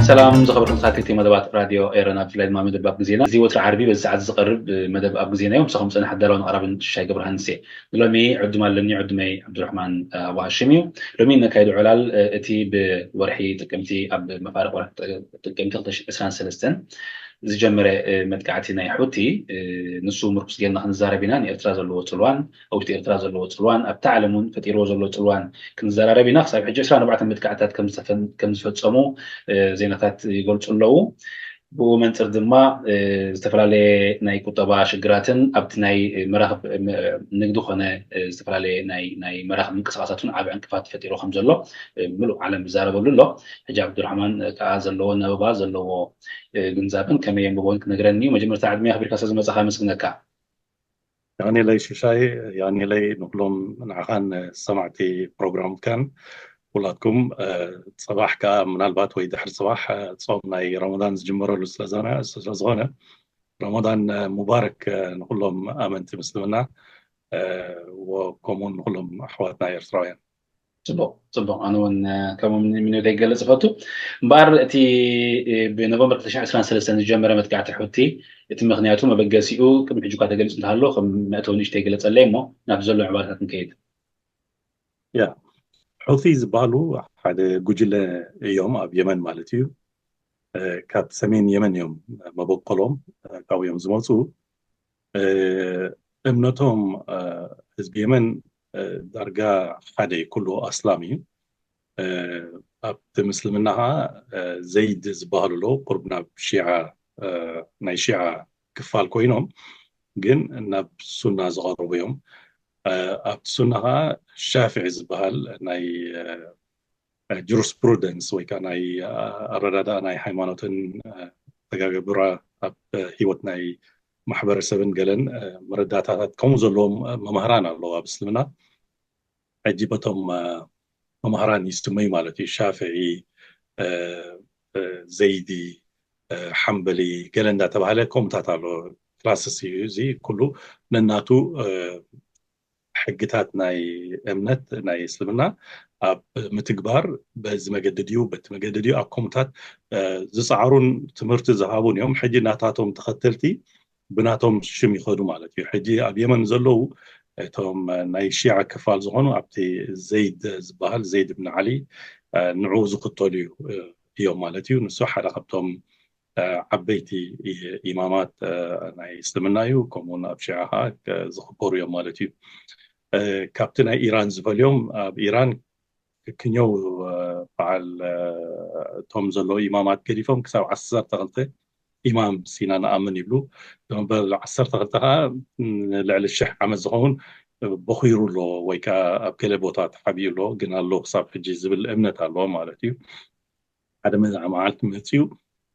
ሰላም ዝኸበርኩም ተኸታተልቲ መደባት ራድዮ ኤረና፣ ብፍላይ ድማ መደብ ኣብ ግዜና። እዚ ወትሪ ዓርቢ በዚ ሰዓት ዝቐርብ መደብ ኣብ ግዜና እዩ። ምሳኹም ዝጸንሕ ኣዳላውን ኣቕራብን ሽሻይ ገብረሃንስ እየ። ሎሚ ዕዱም ኣለኒ፣ ዕዱመይ ዓብዱራሕማን ኣቡ ሃሽም እዩ። ሎሚ ነካይዶ ዕላል እቲ ብወርሒ ጥቅምቲ፣ ኣብ መፋርቕ ወርሒ ጥቅምቲ ክልተ ሽሕን ዕስራን ሰለስተን ዝጀመረ መጥቃዕቲ ናይ ሑቲ፣ ንሱ ምርኩስ ጌርና ክንዛረብ ኢና። ንኤርትራ ዘለዎ ጽልዋን፣ ኣብ ውሽጢ ኤርትራ ዘለዎ ጽልዋን፣ ኣብታ ዓለም እውን ፈጢርዎ ዘሎ ጽልዋን ክንዘራረብ ኢና። ክሳብ ሕጂ ዕስራን ኣርባዕተን መጥቃዕትታት ከም ዝተፈን-፣ ከም ዝፈጸሙ ዜናታት ይገልጹ ኣለዉ። ብኡ መንጽር ድማ ዝተፈላለየ ናይ ቁጠባ ሽግራትን ኣብቲ ናይ መራኽብ ንግዲ ኮነ ዝተፈላለየ ናይ፣ ናይ መራኽብ ምንቅስቃሳትን ዓቢ ዕንቅፋት ፈጢሩ ከም ዘሎ ምሉእ ዓለም ይዛረበሉ ኣሎ። ሕጂ ዓብዱራሕማን ከኣ ዘለዎ ኣናብባ፣ ዘለዎ ግንዛብን ከመይ የንብቦን ክነግረኒ እዩ። መጀመርታ ዕድመ ኣኽቢርካ ስለ ዝመጻኻ ኣመስግነካ። ያኔለይ ሽሻይ፣ ያኔለይ ንኩሎም ንዓኻን ሰማዕቲ ፕሮግራምካን ኩላትኩም። ጽባሕ ከኣ ምናልባት ወይ ድሕሪ ጽባሕ ጾም ናይ ረመዳን ዝጅመረሉ ስለ ዝኾነ፣ ስለ ዝኾነ ረመዳን ሙባረክ ንኩሎም ኣመንቲ ምስልምና፣ ወከምኡን ንኩሎም ኣሕዋትና ኤርትራውያን። ጽቡቕ፣ ጽቡቕ። ኣነ እውን ከምኡ ምንዮተይ ክገልጽ እፈቱ። እምበኣር እቲ ብኖቨምበር ክልተ ሽሕን ዕስራን ሰለስተን ዝጀመረ መጥቃዕቲ ሑቲ፣ እቲ ምኽንያቱ መበገሲኡ ቅድሚ ሕጂ እኳ ተገሊጹ እንተሃሎ፣ ከም መእተዊ ንእሽተይ ገለጸለይ እሞ ናብቲ ዘሎ ምዕባለታት ንከይድ። ያ፣ ሑቲ ዝበሃሉ ሓደ ጉጅለ እዮም ኣብ የመን ማለት እዩ። ካብ ሰሜን የመን እዮም መበቆሎም፣ ካብኡ እዮም ዝመጹ። እምነቶም ህዝቢ የመን ዳርጋ ሓደ እዩ፣ ኩሉ ኣስላም እዩ። ኣብቲ ምስልምና ኸዓ ዘይድ ዝበሃሉ ኣለዉ፣ ቁርብ ናብ ሺዓ፣ ናይ ሺዓ ክፋል ኮይኖም ግን ናብ ሱና ዝቐርቡ እዮም። ኣብቲ ሱና ኸዓ ሻፍዒ ዝበሃል ናይ ጁሪስፕሩደንስ ወይ ከዓ ናይ ኣረዳድኣ ናይ ሃይማኖትን ተጋገብራ ኣብ ህይወት ናይ ማሕበረሰብን ገለን መረዳእታታት ከምኡ ዘለዎም መምህራን ኣለዉ ኣብ እስልምና። ሕጂ በቶም መምህራን ይስመዩ ማለት እዩ። ሻፍዒ፣ ዘይዲ፣ ሓንበሊ ገለ እንዳተባሃለ ከምኡታት ኣሎ። ክላስስ እዩ እዚ ኩሉ ነናቱ ሕግታት ናይ እምነት ናይ እስልምና ኣብ ምትግባር በዚ መገዲ ድዩ በቲ መገዲ ድዩ ኣብ ከምኡታት ዝፀዓሩን ትምህርቲ ዝሃቡን እዮም። ሕጂ ናታቶም ተኸተልቲ ብናቶም ሽም ይኸዱ ማለት እዩ። ሕጂ ኣብ የመን ዘለዉ እቶም ናይ ሺዓ ክፋል ዝኾኑ ኣብቲ ዘይድ ዝበሃል ዘይድ ብን ዓሊ ንዕኡ ዝኽተሉ እዩ እዮም ማለት እዩ። ንሱ ሓደ ካብቶም ዓበይቲ ኢማማት ናይ እስልምና እዩ። ከምኡውን ኣብ ሺዓ ከዓ ዝኽበሩ እዮም ማለት እዩ። ካብቲ ናይ ኢራን ዝፈልዮም ኣብ ኢራን ክክኛው በዓል እቶም ዘለዉ ኢማማት ገዲፎም ክሳብ ዓሰርተ ክልተ ኢማም ሲና ንኣምን ይብሉ። እቶም በል ዓሰርተ ክልተ ከዓ ልዕሊ ሽሕ ዓመት ዝኸውን በኺሩ ኣሎ ወይ ከዓ ኣብ ገለ ቦታ ተሓቢኡ ኣሎ፣ ግን ኣሎ ክሳብ ሕጂ ዝብል እምነት ኣለዎ ማለት እዩ። ሓደ መ-፣ መዓልቲ መፅዩ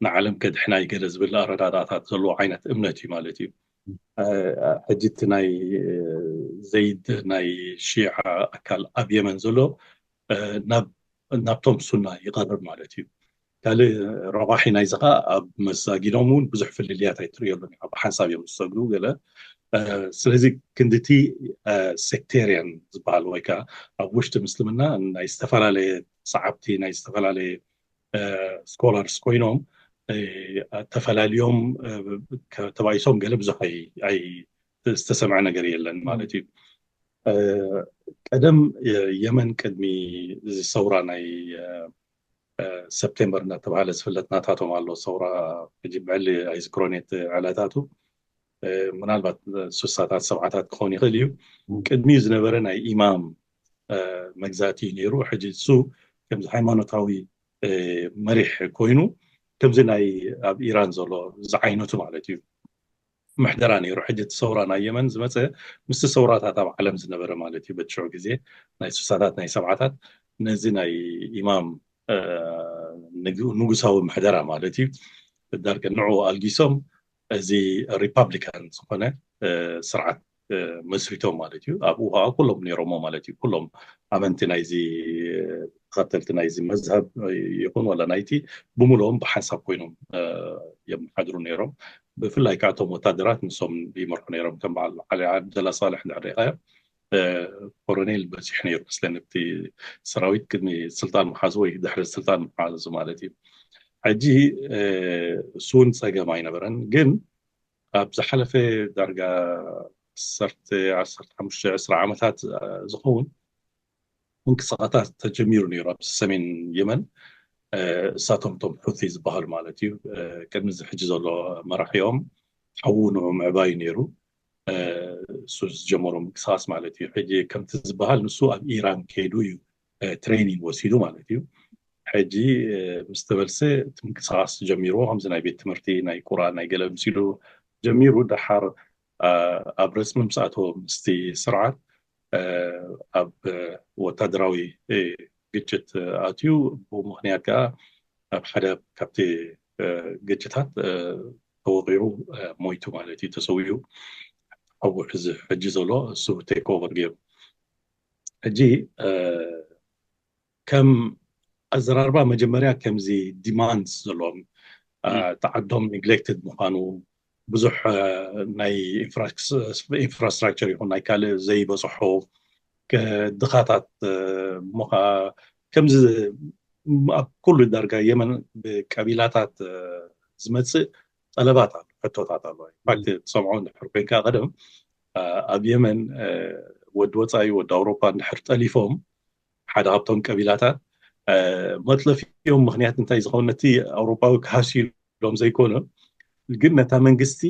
ንዓለም ከድሕና እዩ ገለ ዝብል ኣረዳድኣታት ዘለዎ ዓይነት እምነት እዩ ማለት እዩ። ሕጂ እቲ ናይ ዘይድ ናይ ሺዓ ኣካል ኣብ የመን ዘሎ ናብ ናብቶም ሱና ይቐርብ ማለት እዩ። ካልእ ረቋሒ ናይዚ ኸዓ ኣብ መሳጊዶም እውን ብዙሕ ፍልልያት ኣይትርእየሉን ኢኻ። ብሓንሳብ እዮም ዝሰግዱ ገለ። ስለዚ ክንድቲ ሴክቴርያን ዝበሃል ወይ ከዓ ኣብ ውሽጢ ምስልምና ናይ ዝተፈላለየ ሰዓብቲ ናይ ዝተፈላለየ ስኮላርስ ኮይኖም ተፈላልዮም ተባኢሶም ገለ ብዙሕ ኣይ ዝተሰምዐ ነገር የለን ማለት እዩ። ቀደም የመን ቅድሚ እዚ ሰውራ ናይ ሰፕቴምበር እናተባሃለ ዝፍለጥ ናታቶም ኣሎ። ሰውራ ሕጂ ብዕሊ ኣይዝክሮን እየ እቲ ዕለታቱ፣ ምናልባት ሱሳታት ሰብዓታት ክኸውን ይኽእል እዩ። ቅድሚኡ ዝነበረ ናይ ኢማም መግዛእቲ እዩ ነይሩ። ሕጂ እሱ ከምዚ ሃይማኖታዊ መሪሕ ኮይኑ ከምዚ ናይ ኣብ ኢራን ዘሎ ዝዓይነቱ ማለት እዩ። ምሕደራ ነይሩ። ሕጂ እቲ ሰውራ ናይ የመን ዝመፀ ምስቲ ሰውራታት ኣብ ዓለም ዝነበረ ማለት እዩ። በቲ ሽዑ ግዜ ናይ ስሳታት ናይ ሰብዓታት ነዚ ናይ ኢማም ንጉሳዊ ምሕደራ ማለት እዩ ዳርገ ንዑ ኣልጊሶም እዚ ሪፓብሊካን ዝኾነ ስርዓት መስሪቶም ማለት እዩ። ኣብኡ ከዓ ኩሎም ነይሮሞ ማለት እዩ። ኩሎም ኣመንቲ ናይዚ ተኸተልቲ ናይዚ መዝሀብ ይኹን ወላ ናይቲ ብምልኦም ብሓንሳብ ኮይኖም የመሓድሩ ነይሮም። ብፍላይ ከዓ እቶም ወታደራት ንሶም ይመርሑ ነይሮም። ከም በዓል ዓሊ ዓብደላ ሳልሕ እንድሕር ሪኢኻዮ ኮሎኔል በፂሑ ነይሩ መስለኒ። እቲ ሰራዊት ቅድሚ ስልጣን ምሓዙ ወይ ድሕሪ ስልጣን ምሓዙ ማለት እዩ። ሕጂ እሱ እውን ፀገም ኣይነበረን፣ ግን ኣብ ዝሓለፈ ዳርጋ ዓሰርተ ዓሰርተ ሓሙሽተ ዕስራ ዓመታት ዝኸውን ምንቅስቃሳት ተጀሚሩ ነይሩ ኣብ ሰሜን የመን። እሳቶም እቶም ሑቲ ዝበሃሉ ማለት እዩ። ቅድሚ እዚ ሕጂ ዘሎ መራሒኦም ሓዉ ንዑ ምዕባዩ ነይሩ። እሱ ዝጀመሮ ምንቅስቃስ ማለት እዩ። ሕጂ ከምቲ ዝበሃል ንሱ ኣብ ኢራን ከይዱ እዩ ትሬኒንግ ወሲዱ ማለት እዩ። ሕጂ ምስ ተመልሰ እቲ ምንቅስቃስ ጀሚርዎ ከምዚ ናይ ቤት ትምህርቲ ናይ ቁርኣን ናይ ገለ ምሲሉ ጀሚሩ። ደሓር ኣብ ረስሚ ምስ ኣተወ ምስቲ ስርዓት ኣብ ወታደራዊ ግጭት ኣትዩ። ብኡ ምክንያት ከዓ ኣብ ሓደ ካብቲ ግጭታት ተወቂዑ ሞይቱ ማለት እዩ፣ ተሰዊኡ። ኣብኡ ሕዚ ሕጂ ዘሎ እሱ ቴክ ኦቨር ገይሩ። ሕጂ ከም ኣዘራርባ መጀመርያ ከምዚ ዲማንድስ ዘለዎም ተዓዶም ኔግሌክትድ ምዃኑ፣ ብዙሕ ናይ ኢንፍራስትራክቸር ይኹን ናይ ካልእ ዘይበፅሖ፣ ድኻታት ምዃ ከምዚ ኣብ ኩሉ ዳርጋ የመን ብቀቢላታት ዝመፅእ ጠለባት ኣሎ፣ ሕቶታት ኣሎ። ኢንፋክት ትሰምዖ እንድሕር ኮይንካ ቀደም ኣብ የመን ወዲ ወፃኢ ወዲ ኣውሮፓ እንድሕር ጠሊፎም ሓደ ካብቶም ቀቢላታት መጥለፊኦም ምክንያት እንታይ ዝኸውን ነቲ ኣውሮፓዊ ክሃስዩሎም ዘይኮነ፣ ግን ነታ መንግስቲ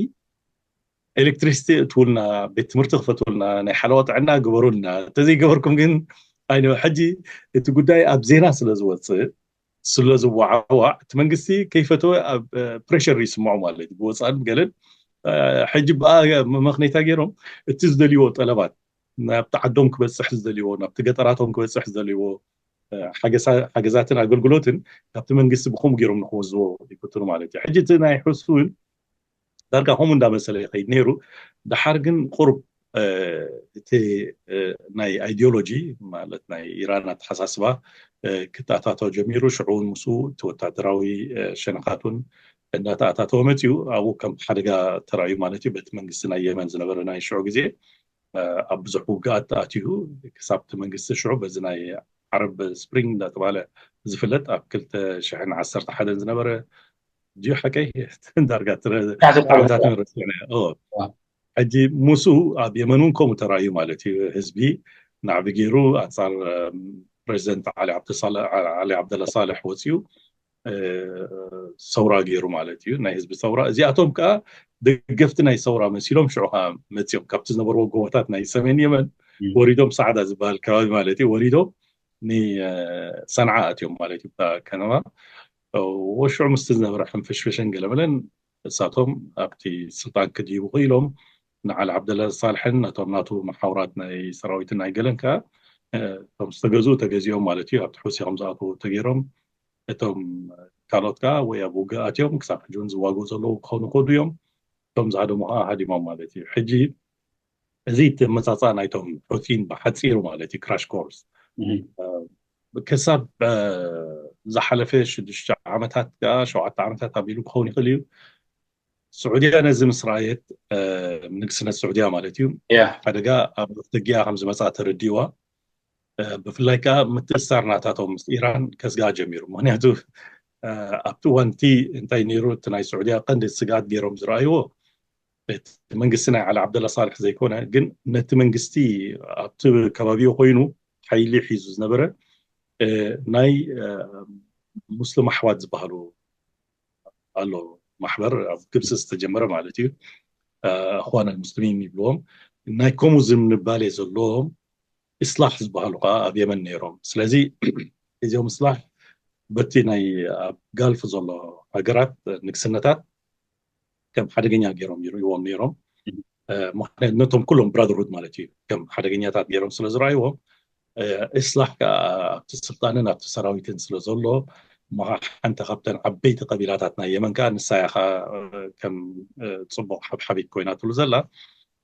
ኤሌክትሪሲቲ እትውልና፣ ቤት ትምህርቲ ክፈትውልና፣ ናይ ሓለዋ ጥዕና ግበሩልና፣ እንተዘይገበርኩም ግን ኣይነ ሕጂ እቲ ጉዳይ ኣብ ዜና ስለ ዝወፅእ ስለ ዝወዓዋዕ እቲ መንግስቲ ከይፈተወ ኣብ ፕሬሸር ይስምዖ ማለት እዩ። ብወፃእን ገለን ሕጂ ብኣ መመክነይታ ገይሮም እቲ ዝደልይዎ ጠለባት ናብቲ ዓዶም ክበፅሕ ዝደልይዎ ናብቲ ገጠራቶም ክበፅሕ ዝደልይዎ ሓገዛትን ኣገልግሎትን ካብቲ መንግስቲ ብከምኡ ገይሮም ንክወዝዎ ይፍትኑ ማለት እዩ። ሕጂ እቲ ናይ ሑቲ እውን ዳርጋ ከምኡ እንዳመሰለ ይኸይድ ነይሩ። ደሓር ግን ቁሩብ እቲ ናይ ኣይዲዮሎጂ ማለት ናይ ኢራን ኣተሓሳስባ ክተኣታተው ጀሚሩ። ሽዑ እውን ምስኡ እቲ ወታደራዊ ሸነኻት እውን እንዳተኣታተወ መፅኡ። ኣብኡ ከም ሓደጋ ተራእዩ ማለት እዩ። በቲ መንግስቲ ናይ የመን ዝነበረ ናይ ሽዑ ግዜ ኣብ ብዙሕ ውግኣት ተኣትዩ ክሳብ እቲ መንግስቲ ሽዑ በዚ ናይ ዓረብ ስፕሪንግ እንዳተባሃለ ዝፍለጥ ኣብ ክልተ ሽሕን ዓሰርተ ሓደን ዝነበረ ድዩ ሓቀይ ዳርጋ ዓመታትን ረሲዕና ሕጂ ሙሱ ኣብ የመን እውን ከምኡ ተራእዩ ማለት እዩ። ህዝቢ ናዕቢ ገይሩ ኣንፃር ፕሬዚደንት ዓሊ ዓብደላ ሳልሕ ወፂኡ ሰውራ ገይሩ ማለት እዩ። ናይ ህዝቢ ሰውራ እዚኣቶም ከዓ ደገፍቲ ናይ ሰውራ መሲሎም ሽዑ ከዓ መፂኦም ካብቲ ዝነበርዎ ጎቦታት ናይ ሰሜን የመን ወሪዶም ሳዕዳ ዝበሃል ከባቢ ማለት እዩ ወሪዶም ንሰንዓ ኣትዮም ማለት እዩ። ከነማ ወሽዑ ምስቲ ዝነበረ ሕንፍሽፍሽን ገለመለን እሳቶም ኣብቲ ስልጣን ክድይቡ ክኢሎም ንዓሊ ዓብደላ ሳልሕን ነቶም ናቱ መሓውራት ናይ ሰራዊትን ናይ ገለን ከዓ እቶም ዝተገዝኡ ተገዚኦም ማለት እዩ። ኣብቲ ሑሲ ከም ዝኣትዉ ተገይሮም እቶም ካልኦት ከዓ ወይ ኣብ ውግእ ኣትዮም ክሳብ ሕጂ እውን ዝዋግኡ ዘለዉ ክኾኑ ይኽእሉ እዮም። እቶም ዝሃደሙ ከዓ ሃዲሞም ማለት እዩ። ሕጂ እዚ እቲ ኣመፃፅኣ ናይቶም ሑቲን ብሓፂሩ ማለት እዩ ክራሽ ኮርስ ክሳብ ዝሓለፈ ሽዱሽተ ዓመታት ከዓ ሸውዓተ ዓመታት ኣቢሉ ክኸውን ይኽእል እዩ። ስዑድያ ነዚ ምስ ረኣየት ንግስነት ስዑድያ ማለት እዩ ሓደጋ ኣብ ደጊኣ ከም ዝመፃ ተረዲዋ ብፍላይ ከዓ ምትእሳር ናታቶም ምስ ኢራን ከስግኣ ጀሚሩ። ምክንያቱ ኣብቲ እዋንቲ እንታይ ነይሩ እቲ ናይ ስዑድያ ቀንዲ ስግኣት ገይሮም ዝረኣይዎ እቲ መንግስቲ ናይ ዓሊ ዓብደላ ሳልሕ ዘይኮነ ግን ነቲ መንግስቲ ኣብቲ ከባቢኡ ኮይኑ ሓይሊ ሒዙ ዝነበረ ናይ ሙስሊም ኣሕዋት ዝበሃሉ ኣሎ ማሕበር ኣብ ግብፂ ዝተጀመረ ማለት እዩ። ኣኽዋን ኣልሙስሊሚን ይብልዎም። ናይ ከምኡ ዝንባሌ ዘለዎም እስላሕ ዝበሃሉ ከዓ ኣብ የመን ነይሮም። ስለዚ እዚኦም እስላሕ በቲ ናይ ኣብ ጋልፍ ዘሎ ሃገራት ንግስነታት ከም ሓደገኛ ገይሮም ይርእይዎም ነይሮም። ምክንያቱ ነቶም ኩሎም ብራደርሁድ ማለት እዩ ከም ሓደገኛታት ገይሮም ስለ ዝረኣይዎም፣ እስላሕ ከዓ ኣብቲ ስልጣንን ኣብቲ ሰራዊትን ስለ ዘሎ፣ ሓንቲ ካብተን ዓበይቲ ቀቢላታት ናይ የመን ከዓ ንሳ እያ ከዓ ከም ፅቡቅ ሓብሓቢት ኮይና ትሉ ዘላ።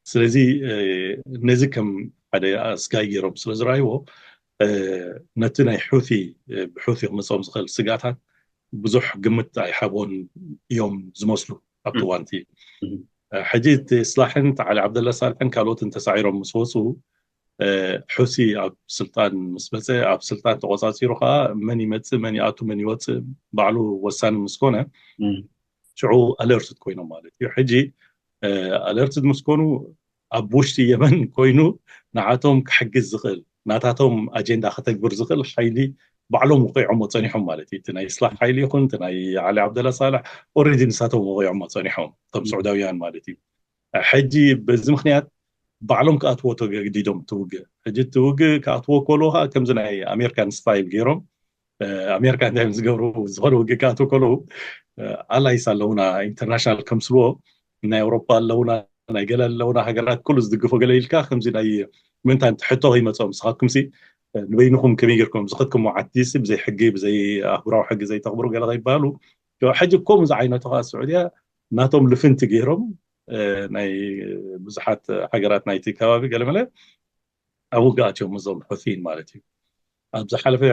ስለዚ ነዚ ከም ሓደ ኣስጋይ ገይሮም ስለ ዝረኣይዎ፣ ነቲ ናይ ሑቲ ብሑቲ ክመፅኦም ዝኽእል ስጋታት ብዙሕ ግምት ኣይሓቦን እዮም ዝመስሉ ኣብቲ እዋንቲ። ሕጂ እቲ ስላሕን እቲ ዓሊ ዓብደላ ሳልሕን ካልኦትን ተሳዒሮም ምስ ወፁ፣ ሑቲ ኣብ ስልጣን ምስ መፀ፣ ኣብ ስልጣን ተቆፃፂሩ ከዓ መን ይመፅእ፣ መን ይኣቱ፣ መን ይወፅእ ባዕሉ ወሳኒ ምስ ኮነ፣ ሽዑ ኣለርትድ ኮይኖም ማለት እዩ። ሕጂ ኣለርትድ ምስ ኮኑ ኣብ ውሽጢ የመን ኮይኑ ንዓቶም ክሕግዝ ዝኽእል ናታቶም ኣጀንዳ ከተግብር ዝኽእል ሓይሊ ባዕሎም ወቂዖሞ ጸኒሖም ማለት እዩ። እቲ ናይ ስላሕ ሓይሊ ይኹን እቲ ናይ ዓሊ ዓብደላ ሳልሕ ኦልሬዲ ንሳቶም ወቂዖሞ ጸኒሖም እቶም ስዑዳውያን ማለት እዩ። ሕጂ በዚ ምክንያት ባዕሎም ክኣትዎ ተገዲዶም ትውግእ። ሕጂ ትውግእ ክኣትዎ ከሎ ከዓ ከምዚ ናይ ኣሜሪካን ስታይል ገይሮም ኣሜሪካ እንታይ እዮም ዝገብሩ? ዝኾነ ውግእ ክኣትዉ ከለዉ ኣላይስ ኣለውና ኢንተርናሽናል ከምስልዎ ናይ ኣውሮፓ ኣለውና ናይ ገለ ኣለውና ሃገራት ኩሉ ዝድግፎ ገለ ኢልካ ከምዚ ናይ ምንታን ትሕቶ ከይመፅኦም ንስኻትኩም ሲ ንበይንኹም ከመይ ጌርኩም ዝኸድኩሞ ዓዲ ሲ ብዘይ ሕጊ ብዘይ ኣህጉራዊ ሕጊ ዘይተኽብሩ ገለ ከይበሃሉ ሕጂ ከምኡ ዝዓይነቱ ከዓ ስዑድያ ናቶም ልፍንቲ ገይሮም ናይ ብዙሓት ሃገራት ናይቲ ከባቢ ገለመለ ኣብ ውግኣት እዮም እዞም ሑቲን ማለት እዩ። ኣብ ዝሓለፈ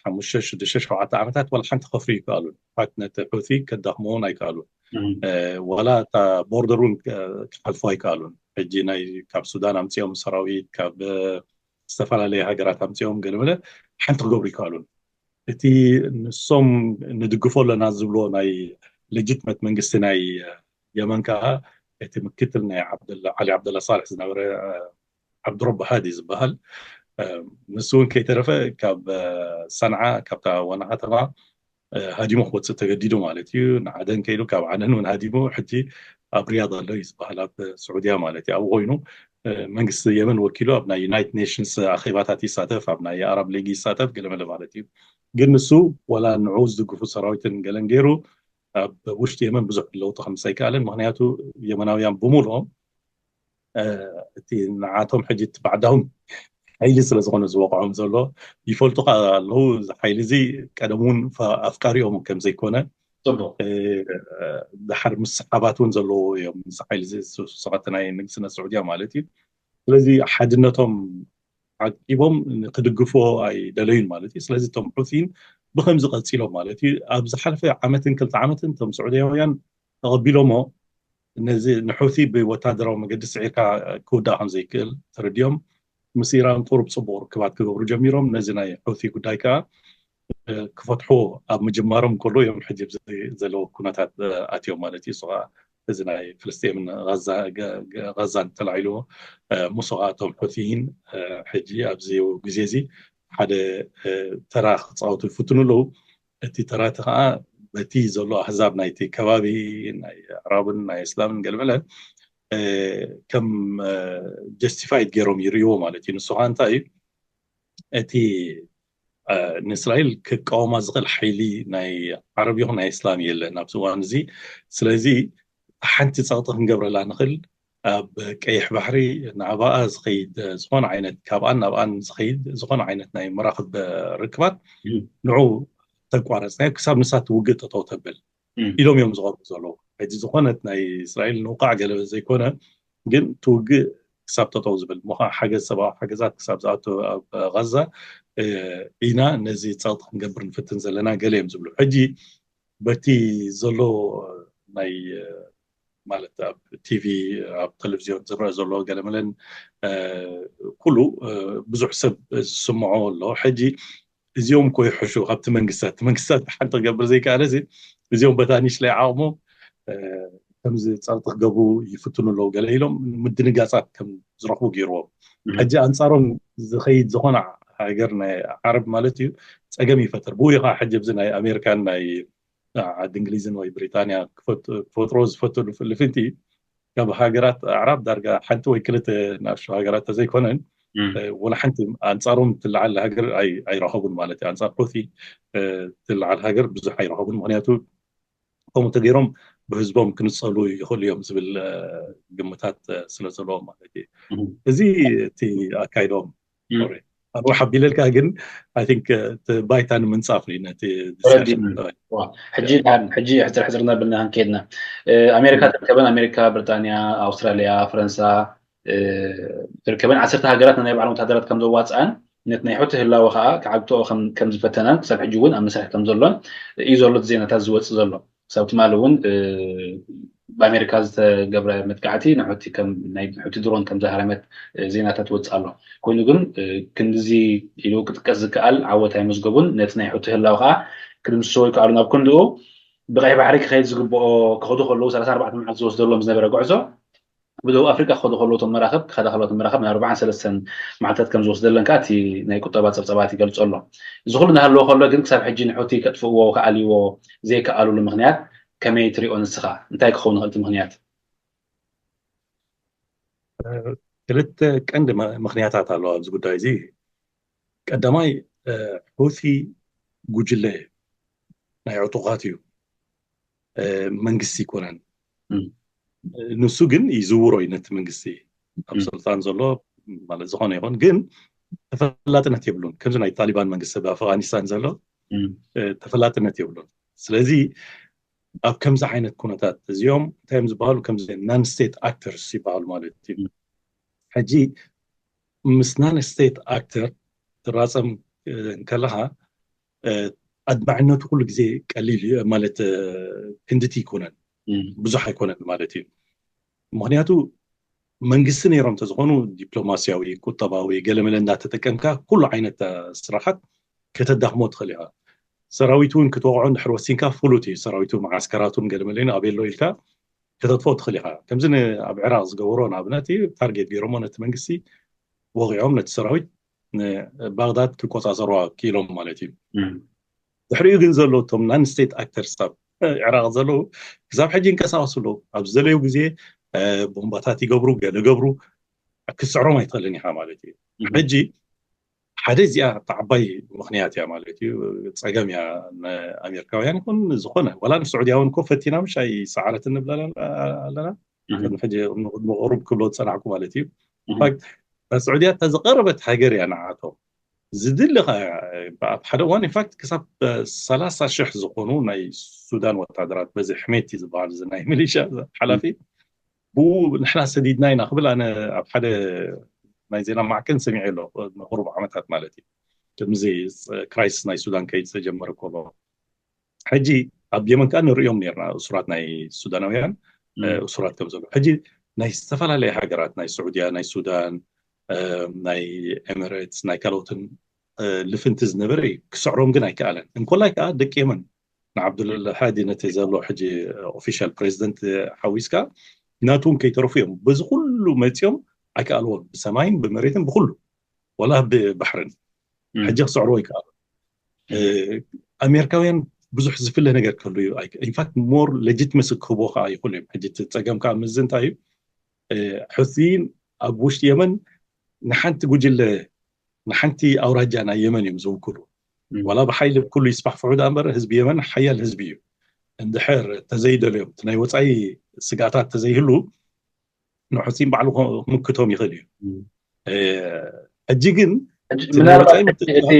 ሓሙሽተ ሽዱሽተ ሸውዓተ ዓመታት ዋላ ሓንቲ ከፍርዩ ይከኣሉን ፋክት ነቲ ሑቲ ከዳኽምዎን ኣይከኣሉን። ዋላ እታ ቦርደር እውን ክሓልፎ ኣይከኣሉን። ሕጂ ናይ ካብ ሱዳን ኣምፅኦም ሰራዊት ካብ ዝተፈላለየ ሃገራት ኣምፅኦም ገለመለ ሓንቲ ክገብሩ ይከኣሉን። እቲ ንሶም ንድግፎ ኣለና ዝብሎ ናይ ሌጂትመት መንግስቲ ናይ የመን ከዓ እቲ ምክትል ናይ ዓሊ ዓብደላ ሳልሕ ዝነበረ ዓብዱረቢ ሃዲ ዝበሃል ንሱ እውን ከይተረፈ ካብ ሰንዓ ካብታ ዋና ከተማ ሃዲሙ ክወፅእ ተገዲዱ ማለት እዩ። ንዓደን ከይዱ ካብ ዓደን እውን ሃዲሙ ሕጂ ኣብ ሪያድ ኣሎ እዩ ዝበሃል ኣብ ስዑድያ ማለት እዩ። ኣብኡ ኮይኑ መንግስቲ የመን ወኪሉ ኣብ ናይ ዩናይትድ ኔሽንስ ኣኼባታት ይሳተፍ፣ ኣብ ናይ ኣረብ ሊግ ይሳተፍ ገለመለ ማለት እዩ። ግን ንሱ ዋላ ንዑ ዝድግፉ ሰራዊትን ገለን ገይሩ ኣብ ውሽጢ የመን ብዙሕ ለውጢ ከምዝሰይከኣለን ምክንያቱ የመናውያን ብምሉኦም እቲ ንዓቶም ሕጂ እቲ ባዕዳዊ ሓይሊ ስለ ዝኾነ ዝወቕዖም ዘሎ ይፈልጡ ከዓ ኣለዉ። እዚ ሓይሊ እዚ ቀደም እውን ኣፍቃሪኦም ከም ዘይኮነ ድሓር ምስሓባት እውን ዘለዎ እዮም። እዚ ሓይሊ እዚ ስብስቐቲ ናይ ንግስነት ስዑድያ ማለት እዩ። ስለዚ ሓድነቶም ዓቂቦም ክድግፍዎ ኣይደለዩን ማለት እዩ። ስለዚ እቶም ሑቲን ብከምዚ ቀፂሎም ማለት እዩ። ኣብ ዝሓለፈ ዓመትን ክልተ ዓመትን እቶም ስዑድያውያን ተቐቢሎሞ ነዚ ንሑቲ ብወታደራዊ መገዲ ስዒርካ ክውዳእ ከም ዘይክእል ተረዲኦም ምስ ኢራን ቁሩብ ፅቡቕ ርክባት ክገብሩ ጀሚሮም። ነዚ ናይ ሑቲ ጉዳይ ከዓ ክፈትሕዎ ኣብ ምጅማሮም ከሎ እዮም ሕጂ ዘለዉ ኩነታት ኣትዮም ማለት እዩ። እዚ ናይ ፍልስጤምን ጋዛን ተላዒልዎ ምስ ኸዓ እቶም ሑቲን ሕጂ ኣብዚ ግዜ እዚ ሓደ ተራ ክፃወቱ ይፍትኑ ኣለዉ። እቲ ተራ እቲ ከዓ በቲ ዘሎ ኣህዛብ ናይቲ ከባቢ ናይ ኣዕራብን ናይ እስላምን ገለመለ ከም ጀስቲፋይድ ገይሮም ይርእይዎ ማለት እዩ። ንሱ ከዓ እንታይ እዩ እቲ ንእስራኤል ክቃወማ ዝኽእል ሓይሊ ናይ ዓረብ ይኹን ናይ እስላም የለን ኣብዚ እዋን እዚ። ስለዚ ሓንቲ ፀቕጢ ክንገብረላ ንኽእል ኣብ ቀይሕ ባሕሪ ንዓባኣ ዝኸይድ ዝኾነ ዓይነት ካብኣን ናብኣን ዝኸይድ ዝኾነ ዓይነት ናይ መራኽብ ርክባት ንዑ ተቋረፅናዮ ክሳብ ንሳ ትውግእ ጠጠው ተብል ኢሎም እዮም ዝቐርቡ ዘለዉ። ሕጂ ዝኾነት ናይ እስራኤል ንውቃዕ ገለ ዘይኮነ ግን ትውግእ ክሳብ ጠጠው ዝብል ምዃ ሓገዝ ሰብኣዊ ሓገዛት ክሳብ ዝኣቱ ኣብ ጋዛ ኢና ነዚ ፀቕጢ ክንገብር ንፍትን ዘለና ገለ እዮም ዝብሉ። ሕጂ በቲ ዘሎ ናይ ማለት ኣብ ቲቪ ኣብ ቴሌቪዝዮን ዝረአ ዘሎ ገለመለን ኩሉ ብዙሕ ሰብ ዝስምዖ ኣሎ። ሕጂ እዚኦም እኮ ይሕሹ ካብቲ መንግስታት መንግስታት ሓንቲ ክገብር ዘይከኣለ እዚ እዚኦም በታ ንእሽለይ ዓቕሞም ከምዚ ፀቕጢ ክገብሩ ይፍትኑ ኣለዉ ገለ ኢሎም ምድንጋፃት ከም ዝረኽቡ ገይርዎም። ሕጂ ኣንፃሮም ዝኸይድ ዝኾነ ሃገር ናይ ዓረብ ማለት እዩ ፀገም ይፈጥር። ብኡ ኢኻ ሕጂ ኣብዚ ናይ ኣሜሪካን ናይ ዓዲ እንግሊዝን ወይ ብሪጣንያ ክፈጥሮ ዝፈትሉ ልፍንቲ ካብ ሃገራት ኣዕራብ ዳርጋ ሓንቲ ወይ ክልተ ንኣሽቱ ሃገራት ተዘይኮነን ወላ ሓንቲ ኣንፃሮም ትለዓል ሃገር ኣይረኸቡን ማለት እዩ። ኣንፃር ሑቲ ትለዓል ሃገር ብዙሕ ኣይረኸቡን። ምክንያቱ ከምኡ ተገይሮም ብህዝቦም ክንጸሉ ይኽእሉ እዮም ዝብል ግምታት ስለ ዘለዎም ማለት እዩ። እዚ እቲ ኣካይዶም ኣንዋር ሓቢለልካ ግን I think እቲ ባይታ ንምንጻፍ እዩ ነቲ discussion። ሕጂ ሕፅር ሕፅር እናበልና ክንከይድና ኣሜሪካ ትርከበን ኣሜሪካ፣ ብሪጣንያ፣ ኣውስትራልያ፣ ፈረንሳ ዝርከበን ዓሰርተ ሃገራት ናይ ባዕሎም ወታደራት ከም ዘዋፅኣን ነቲ ናይ ሑቲ ህላወ ከዓ ክዓግትኦ ከም ዝፈተናን ክሳብ ሕጂ እውን ኣብ መስርሕ ከም ዘሎን እዩ ዘሎ እቲ ዜናታት ዝወፅእ ዘሎ። ክሳብ ትማሊ እውን ብኣሜሪካ ዝተገብረ መጥቃዕቲ ንሑቲ ድሮን ከም ዝሃረመት ዜናታት ይወፅእ ኣሎ። ኮይኑ ግን ክንድዚ ኢሉ ክጥቀስ ዝከኣል ዓወት ኣይመዝገቡን። ነቲ ናይ ሑቲ ህላወ ከዓ ክድምስሶ ይከኣሉ። ናብ ክንድኡ ብቀይ ባሕሪ ክኸይድ ዝግብኦ ክኸዱ ከለዉ ሰላሳ ኣርባዕተ መዓልቲ ዝወስደሎም ዝነበረ ጉዕዞ ብደቡብ ኣፍሪቃ ክኸዱ ከለዉ እቶም መራኽብ ክኸዳ ከለዋ እቶም መራኽብ ናይ ኣርባዓን ሰለስተን መዓልታት ከም ዝወስደለን ከዓ እቲ ናይ ቁጠባ ፀብፀባት ይገልፆ ኣሎ። እዚ ኩሉ እናሃለወ ከሎ ግን ክሳብ ሕጂ ንሑቲ ከጥፍእዎ ክኣልይዎ ዘይከኣሉሉ ምክንያት ከመይ ትሪኦ ንስኻ? እንታይ ክኸውን ይኽእል እቲ ምክንያት? ክልተ ቀንዲ ምክንያታት ኣለዋ ኣብዚ ጉዳይ እዚ። ቀዳማይ ሑቲ ጉጅለ ናይ ዕጡቓት እዩ፣ መንግስቲ ኣይኮነን። ንሱ ግን ይዝውሮ እዩ ነቲ መንግስቲ፣ ኣብ ስልጣን ዘሎ ማለት ዝኾነ ይኹን ግን ተፈላጥነት የብሉን። ከምዚ ናይ ታሊባን መንግስቲ ኣብ ኣፍጋኒስታን ዘሎ ተፈላጥነት የብሉን። ስለዚ ኣብ ከምዚ ዓይነት ኩነታት እዚኦም እንታይ እዮም ዝበሃሉ? ከምዚ non state actors ይበሃሉ ማለት እዩ። ሕጂ ምስ non state actor ትራፀም እንከለኻ ኣድማዕነቱ ኩሉ ግዜ ቀሊል እዩ ማለት ክንድቲ ኣይኮነን፣ ብዙሕ ኣይኮነን ማለት እዩ። ምክንያቱ መንግስቲ ነይሮም እንተዝኾኑ ዲፕሎማሲያዊ፣ ቁጠባዊ ገለመለ እንዳተጠቀምካ ኩሉ ዓይነት ስራሓት ከተዳኽሞ ትኽእል ኢኻ። ሰራዊት እውን ክትወቕዖ እንድሕር ወሲንካ ፍሉጥ እዩ። ሰራዊቱ መዓስከራቱን ገለመሌን ኣበሎ ኢልካ ከተጥፎ ትኽእል ኢኻ። ከምዚ ኣብ ዕራቕ ዝገበሮ ንኣብነት እዩ። ታርጌት ገይሮሞ ነቲ መንግስቲ ወቒዖም ነቲ ሰራዊት ንባግዳድ ክቆፃፀርዋ ክኢሎም ማለት እዩ። ድሕሪኡ ግን ዘሎ እቶም non state actors ኣብ ዕራቕ ዘለዉ ክሳብ ሕጂ ይንቀሳቐሱ ኣለዉ። ኣብ ዝደለዩ ግዜ ቦምባታት ይገብሩ፣ ገለ ገብሩ፣ ክስዕሮም ኣይትኽእልን ኢኻ ማለት እዩ። ሕጂ ሓደ እዚኣ እታ ዓባይ ምክንያት እያ ማለት እዩ። ፀገም እያ ንኣሜሪካውያን ይኹን ዝኾነ ዋላ ንስዑድያውን እኮ ፈቲና ምሽ ኣይሰዓረትን ንብላ ኣለና። ሕጂ ቅሩብ ክብሎ ዝፀናዕኩ ማለት እዩ። ስዑድያ እታ ዝቀረበት ሃገር እያ ንዓቶም ዝድሊ ኣብ ሓደ እዋን ኢንፋክት ክሳብ ሰላሳ ሽሕ ዝኾኑ ናይ ሱዳን ወታደራት በዚ ሕሜቲ ዝበሃል ናይ ሚሊሻ ሓላፊ ብኡ ንሕና ሰዲድና ኢና ክብል ኣነ ኣብ ሓደ ናይ ዜና ማዕከን ሰሚዐ ኣሎ። ንቁሩብ ዓመታት ማለት እዩ። ከምዚ ክራይስ ናይ ሱዳን ከይድ ዝተጀመረ ከሎ ሕጂ ኣብ የመን ከዓ ንርእዮም ነርና እሱራት ናይ ሱዳናውያን እሱራት ከም ዘሎ ሕጂ ናይ ዝተፈላለየ ሃገራት ናይ ስዑድያ ናይ ሱዳን ናይ ኤሚሬትስ ናይ ካልኦትን ልፍንቲ ዝነበረ ክስዕሮም ግን ኣይከኣለን። እንኮላይ ከዓ ደቂ የመን ንዓብዱልሃዲ ነቲ ዘሎ ሕጂ ኦፊሻል ፕሬዚደንት ሓዊስካ ናቱ እውን ከይተረፉ እዮም። በዚ ኩሉ መፂኦም ኣይከኣልዎን፣ ብሰማይን ብመሬትን ብኩሉ ወላ ብባሕርን ሕጂ ክስዕርዎ ይከኣሉ። ኣሜሪካውያን ብዙሕ ዝፍለ ነገር ከሉ እዩ። ኢንፋክት ሞር ሌጂትመሲ ክህቦ ከዓ ይኽእሉ እዮም። ሕጂ እቲ ፀገም ከዓ ምዚ እንታይ እዩ? ሕሲን ኣብ ውሽጢ የመን ንሓንቲ ጉጅለ ንሓንቲ ኣውራጃ ናይ የመን እዮም ዝውክሉ። ዋላ ብሓይሊ ኩሉ ይስፋሕፍሑ ዳ እምበር ህዝቢ የመን ሓያል ህዝቢ እዩ። እንድሕር ተዘይደልዮም እቲ ናይ ወፃኢ ስጋታት ተዘይህሉ ንሑሲን ባዕሉ ክምክቶም ይኽእል እዩ። ሕጂ ግን ምናልባት እቲ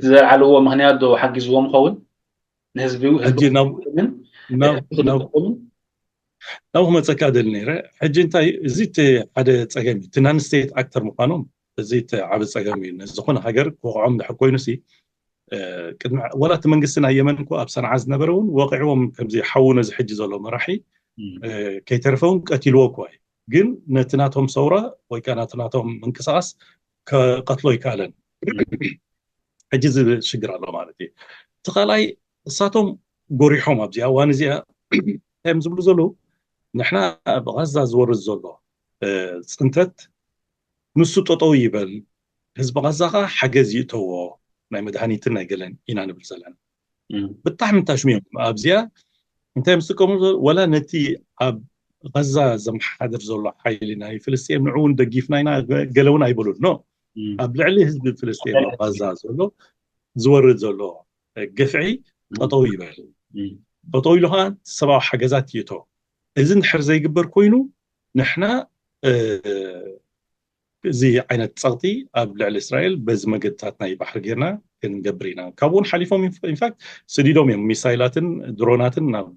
ዘልዓልዎ ምክንያት ዶ ሓጊዝዎም ኸውን ንህዝቢ ናብ ክመፀካ ደሊ ነይረ። ሕጂ እንታይ እዚ እቲ ሓደ ፀገም እዩ። እቲ non state actor ምኳኖም እዚ እቲ ዓብ ፀገም እዩ። ዝኾነ ሃገር ክወቕዖም ድሕር ኮይኑ ሲ ቅድሚ ወላ እቲ መንግስቲ ናይ የመን እኮ ኣብ ሰንዓ ዝነበረ እውን ወቂዕዎም ከምዚ ሓዉ ነዚ ሕጂ ዘሎ መራሒ ከይተረፈ እውን ቀቲልዎ እኮ እዩ። ግን ነቲ ናቶም ሰውራ ወይ ከዓ ነቲ ናቶም ምንቅስቃስ ከቀትሎ ይከኣለን። ሕጂ እዚ ሽግር ኣሎ ማለት እዩ። እቲ ካልኣይ እሳቶም ጎሪሖም ኣብዚ እዋን እዚኣ እንታይ እዮም ዝብሉ ዘለዉ? ንሕና ኣብ ጋዛ ዝወርድ ዘሎ ፅንተት ንሱ ጠጠው ይበል፣ ህዝቢ ጋዛ ከዓ ሓገዝ ይእተዎ ናይ መድሃኒትን ናይ ገለን ኢና ንብል ዘለና። ብጣዕሚ እንታሽሙ እዮም ኣብዚኣ እንታይ ምስ ዝጥቀሙ ወላ ነቲ ኣብ ጋዛ ዘመሓድር ዘሎ ሓይሊ ናይ ፍልስጤም ንዑ እውን ደጊፍና ኢና ገለ እውን ኣይበሉን። ኖ፣ ኣብ ልዕሊ ህዝቢ ፍልስጤም ኣብ ጋዛ ዘሎ ዝወርድ ዘሎ ግፍዒ ጠጠው ይበል። ጠጠው ኢሉ ከዓ ሰብኣዊ ሓገዛት ይእቶ። እዚ እንድሕር ዘይግበር ኮይኑ ንሕና እዚ ዓይነት ፀቕጢ ኣብ ልዕሊ እስራኤል በዚ መገድታት ናይ ባሕሪ ጌርና ክንገብር ኢና። ካብኡ ሓሊፎም ኢንፋክት ስዲዶም እዮም፣ ሚሳይላትን ድሮናትን ናብ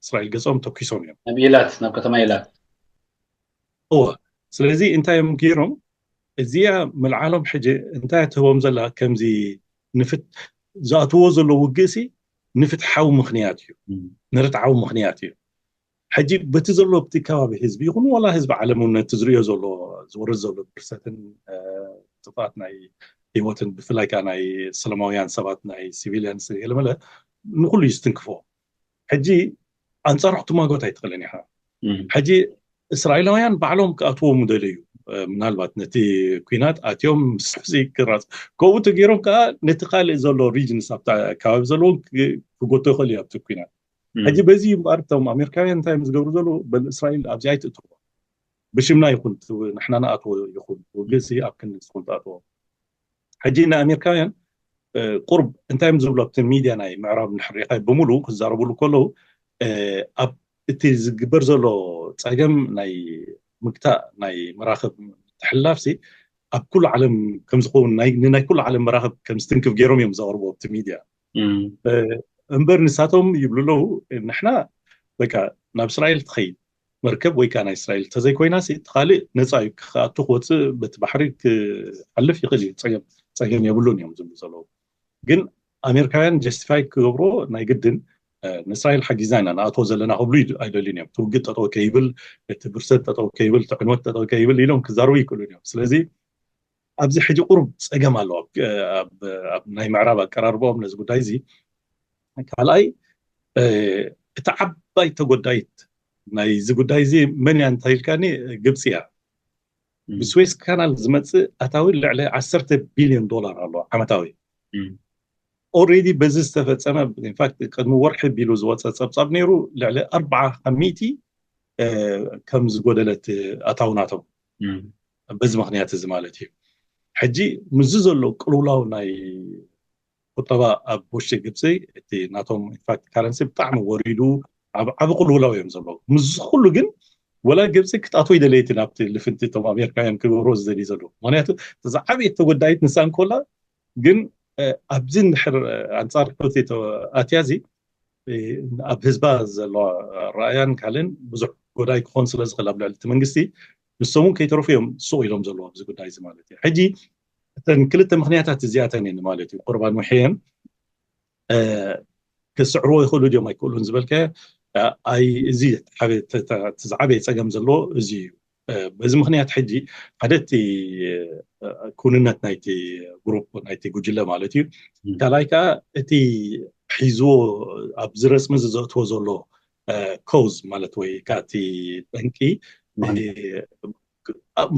እስራኤል ገጾም ተኩሶም እዮም። ናብ ኢላት ናብ ከተማ ኢላት እወ። ስለዚ እንታይ እዮም ገይሮም? እዚኣ ምልዓሎም ሕጂ እንታይ ትህቦም ዘላ? ከምዚ ንፍት ዝኣትዎ ዘሎ ውግእሲ ንፍትሓዊ ምኽንያት እዩ፣ ንርትዓዊ ምኽንያት እዩ። ሕጂ በቲ ዘሎ ኣብቲ ከባቢ ህዝቢ ይኹን ዋላ ህዝቢ ዓለም እውን ነቲ ዝሪኦ ዘሎ ዝወርድ ዘሎ ብርሰትን ጥፍኣት ናይ ህይወትን ብፍላይ ከዓ ናይ ሰላማውያን ሰባት ናይ ሲቪልያን ገለመለ ንኩሉ እዩ ዝትንክፎ። ሕጂ ኣንፃሩ ክትማጎት ኣይትኽእልን ኢኻ። ሕጂ እስራኤላውያን ባዕሎም ክኣትዎም ደለዩ ምናልባት ነቲ ኩናት ኣትዮም ምስዚ ክራፅ ከምኡ ተገይሮም ከዓ ነቲ ካልእ ዘሎ ሪጅንስ ኣብታ ከባቢ ዘለዎም ክጎቶ ይኽእል እዩ ኣብቲ ኩናት። ሕጂ በዚ እዩ እምበኣር እቶም ኣሜሪካውያን እንታይ እዮም ዝገብሩ ዘለዉ? በል እስራኤል ኣብዚ ኣይትእትዎ፣ ብሽምና ይኹን ንሕና ንኣትዎ ይኹን ውግእሲ ኣብ ክንዲ ዝኹን ትኣትዎ። ሕጂ ንኣሜሪካውያን ቁርብ እንታይ እዮም ዝብሉ ኣብቲ ሚድያ ናይ ምዕራብ ንሕሪኻ ብምሉ ክዛረብሉ ከለዉ ኣብ እቲ ዝግበር ዘሎ ፀገም ናይ ምግታእ ናይ መራኽብ ምትሕልላፍሲ ኣብ ኩሉ ዓለም ከምዝኸውን ንናይ ኩሉ ዓለም መራኽብ ከም ዝትንክፍ ገይሮም እዮም ዘቕርቡ ኣብቲ ሚድያ። እምበር ንሳቶም ይብሉ ኣለዉ ንሕና በቃ ናብ እስራኤል ትኸይድ መርከብ ወይ ከዓ ናይ እስራኤል ተዘይኮይና ካልእ ነፃ እዩ ክኣቱ ክወፅእ በቲ ባሕሪ ክሓልፍ ይኽእል እዩ፣ ፀገም የብሉን እዮም ዝብሉ ዘለዉ። ግን ኣሜሪካውያን ጀስቲፋይ ክገብርዎ ናይ ግድን ንእስራኤል ሓጊዝና ኢና ንኣትዎ ዘለና ክብሉ ኣይደልዩን እዮም። እቲ ውግእ ጠጠው ከይብል፣ እቲ ብርሰት ጠጠው ከይብል፣ እቲ ዕንወት ጠጠው ከይብል ኢሎም ክዛረቡ ይክእሉን እዮም። ስለዚ ኣብዚ ሕጂ ቁሩብ ፀገም ኣሎ ኣብ ናይ ምዕራብ ኣቀራርባኦም ነዚ ጉዳይ እዚ። ካልኣይ እቲ ዓባይ ተጎዳይት ናይዚ ጉዳይ እዚ መን እያ እንታይ ኢልካኒ ግብፂ እያ። ብስዌስ ካናል ዝመፅእ ኣታዊ ልዕሊ ዓሰርተ ቢልዮን ዶላር ኣሎ ዓመታዊ። ኦልሬዲ በዚ ዝተፈፀመ ኢንፋክት ቅድሚ ወርሒ ቢሉ ዝወፀ ፀብፃብ ነይሩ ልዕሊ ኣርባዓ ካብ ሚእቲ ከም ዝጎደለት ኣታውናቶም በዚ ምክንያት እዚ ማለት እዩ። ሕጂ ምስዚ ዘሎ ቅልውላው ናይ ቁጠባ ኣብ ውሽጢ ግብፂ እቲ ናቶም ኢንፋክት ካረንሲ ብጣዕሚ ወሪዱ ኣብ ዓቢ ቅልውላው እዮም ዘለዉ። ምስዚ ኩሉ ግን ወላ ግብፂ ክትኣትዎ ይደለይቲ ናብቲ ልፍንቲ እቶም ኣሜሪካውያን ክገብርዎ ዝደልዩ ዘለዉ። ምክንያቱ ዝዓበየት ተጎዳኢት ንሳ እንኮላ ግን ኣብዚ እንድሕር ኣንፃር ሑቲ ኣትያ እዚ ኣብ ህዝባ ዘለዋ ረኣያን ካልእን ብዙሕ ጎዳይ ክኾን ስለ ዝኽእል ኣብ ልዕሊ እቲ መንግስቲ ንሶም እውን ከይተረፉ እዮም ሱቕ ኢሎም ዘለዉ ኣብዚ ጉዳይ እዚ ማለት እዩ። ሕጂ እተን ክልተ ምክንያታት እዚኣተን እየን ማለት እዩ ቁርባን ውሕየን ክስዕርዎ ይኽእሉ ድዮም ኣይክእሉን ዝበልካዮ ኣይ እዚ ዝዓበየ ፀገም ዘለዎ እዚ እዩ። በዚ ምክንያት ሕጂ ሓደ እቲ ክውንነት ናይቲ ግሩፕ ናይቲ ጉጅለ ማለት እዩ። ካልኣይ ከዓ እቲ ሒዝዎ ኣብዚ ረፅሚ እዚ ዘእትዎ ዘሎ ኮዝ ማለት ወይ ከዓ እቲ ጠንቂ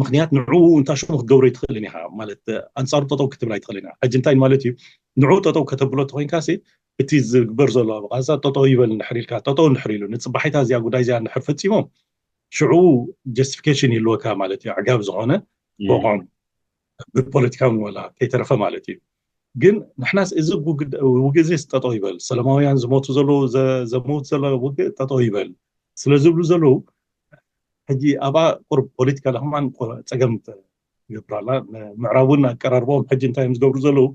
ምክንያት ንዕኡ እንታ ሽሙ ክትገብሮ ኣይትኽእልን ኢኻ ማለት ኣንፃሩ ጠጠው ክትብል ኣይትኽእልን ኢኻ። ሕጂ እንታይ ማለት እዩ ንዕኡ ጠጠው ከተብሎ ተኮይንካ ሲ እቲ ዝግበር ዘሎ ኣብ ቃዛ ጠጠው ይበል እንድሕር ኢልካ ጠጠው እንድሕር ኢሉ ንፅባሒታ እዚኣ ጉዳይ እዚኣ እንድሕር ፈፂሞም ሽዑ ጀስቲፊኬሽን ይህልወካ ማለት እዩ። ኣዕጋብ ዝኾነ ቦቆም ብፖለቲካውን ወላ ከይተረፈ ማለት እዩ። ግን ንሕናስ እዚ ውግእ እዚ ጠጠው ይበል፣ ሰላማውያን ዝሞቱ ዘለዉ ዘመውት ዘሎ ውግእ ጠጠው ይበል ስለ ዝብሉ ዘለዉ ሕጂ ኣብኣ ቁርብ ፖለቲካ ለክማን ፀገም ትገብራላ። ምዕራብ እውን ኣቀራርቦም ሕጂ እንታይ እዮም ዝገብሩ ዘለዉ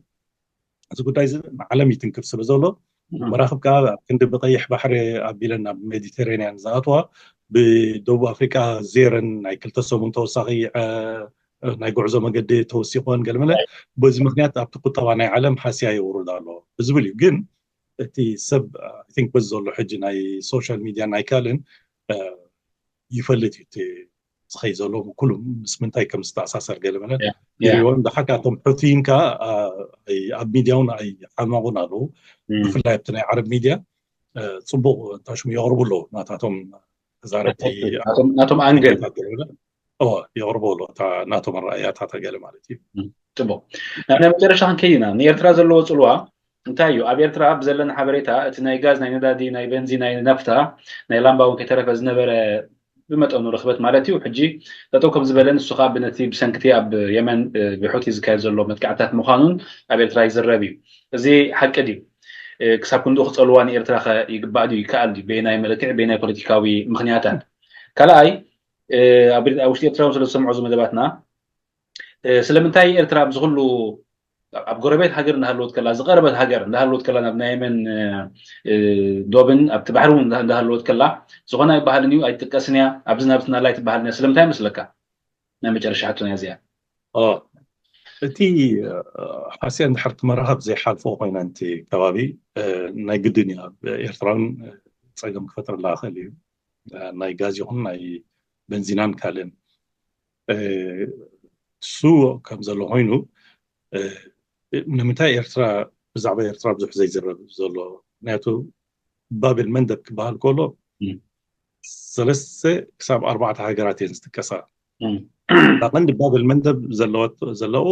እዚ ጉዳይ እዚ ንዓለም ይትንክፍ ስለ ዘሎ መራክብ ከዓ ኣብ ክንዲ ብቀይሕ ባሕሪ ኣቢለን ናብ ሜዲተሬንያን ዝኣትዋ ብደቡብ ኣፍሪቃ ዜረን ናይ ክልተ ሰሙን ተወሳኺ ናይ ጉዕዞ መገዲ ተወሲኾን ገለመለ በዚ ምክንያት ኣብቲ ቁጠባ ናይ ዓለም ሃስያ የውርድ ኣሎ ዝብል እዩ። ግን እቲ ሰብ ቲንክ በዚ ዘሎ ሕጂ ናይ ሶሻል ሚድያ ናይ ካልእን ይፈልጥ እዩ እቲ ዝኸይ ዘሎ ኩሉ ምስ ምንታይ ከም ዝተኣሳሰር ገለመለ ይሪእዎም። ብሓቂ ኣቶም ሑቲን ከዓ ኣብ ሚድያ እውን ኣይሓመቑን ኣለዉ። ብፍላይ ኣብቲ ናይ ዓረብ ሚድያ ፅቡቅ እንታሽሙ የቕርቡ ኣለዉ ናታቶም ተዛረብቲ ናቶም ኣንገል የቕርቡ ኣሎ ናቶም ኣረኣያታት ገለ ማለት እዩ። ፅቡቅ ናብ ናይ መጨረሻ ክንከይድ ኢና። ንኤርትራ ዘለዎ ፅልዋ እንታይ እዩ? ኣብ ኤርትራ ብዘለና ሓበሬታ እቲ ናይ ጋዝ ናይ ነዳዲ ናይ በንዚ ናይ ናፍታ ናይ ላምባ እውን ከይተረፈ ዝነበረ ብመጠኑ ርኽበት ማለት እዩ ሕጂ ጠጠው ከም ዝበለ ንሱ ከዓ ብነቲ ብሰንክቲ ኣብ የመን ብሑቲ ዝካየድ ዘሎ መጥቃዕታት ምዃኑን ኣብ ኤርትራ ይዝረብ እዩ። እዚ ሓቂ ድዩ? ክሳብ ክንድኡ ክፀልዋ ንኤርትራ ይግባእ ድዩ? ይከኣል ድዩ? በየናይ መለክዒ፣ በየናይ ፖለቲካዊ ምክንያታት? ካልኣይ፣ ኣብ ውሽጢ ኤርትራ ስለ ዝሰምዖ ዝመደባትና፣ ስለምንታይ ኤርትራ ኣብዚ ኩሉ ኣብ ጎረቤት ሃገር እንዳሃለወት ከላ፣ ዝቐረበት ሃገር እንዳሃለወት ከላ፣ ናብ ናይ የመን ዶብን ኣብቲ ባሕሪ እውን እንዳሃለወት ከላ፣ ዝኾነ ኣይበሃልን እዩ፣ ኣይትጥቀስን እያ፣ ኣብዚ ናብቲ ናላ ኣይትበሃልን እያ። ስለምንታይ መስለካ? ናይ መጨረሻ ሕቶ ናይ እዚኣ። እቲ ሓስያ እንድሕር ትመራኸብ ዘይሓልፎ ኮይና፣ እቲ ከባቢ ናይ ግድን እዩ ኣብ ኤርትራን ፀገም ክፈጥረላ ክእል እዩ። ናይ ጋዝ ይኹን ናይ በንዚናን ካልእን። እሱ ከም ዘሎ ኮይኑ፣ ንምንታይ ኤርትራ፣ ብዛዕባ ኤርትራ ብዙሕ ዘይዝረብ ዘሎ? ምክንያቱ ባብል መንደብ ክበሃል ከሎ ሰለስተ ክሳብ ኣርባዕተ ሃገራት እየን ዝጥቀሳ። ቀንዲ ባብል መንደብ ዘለዎ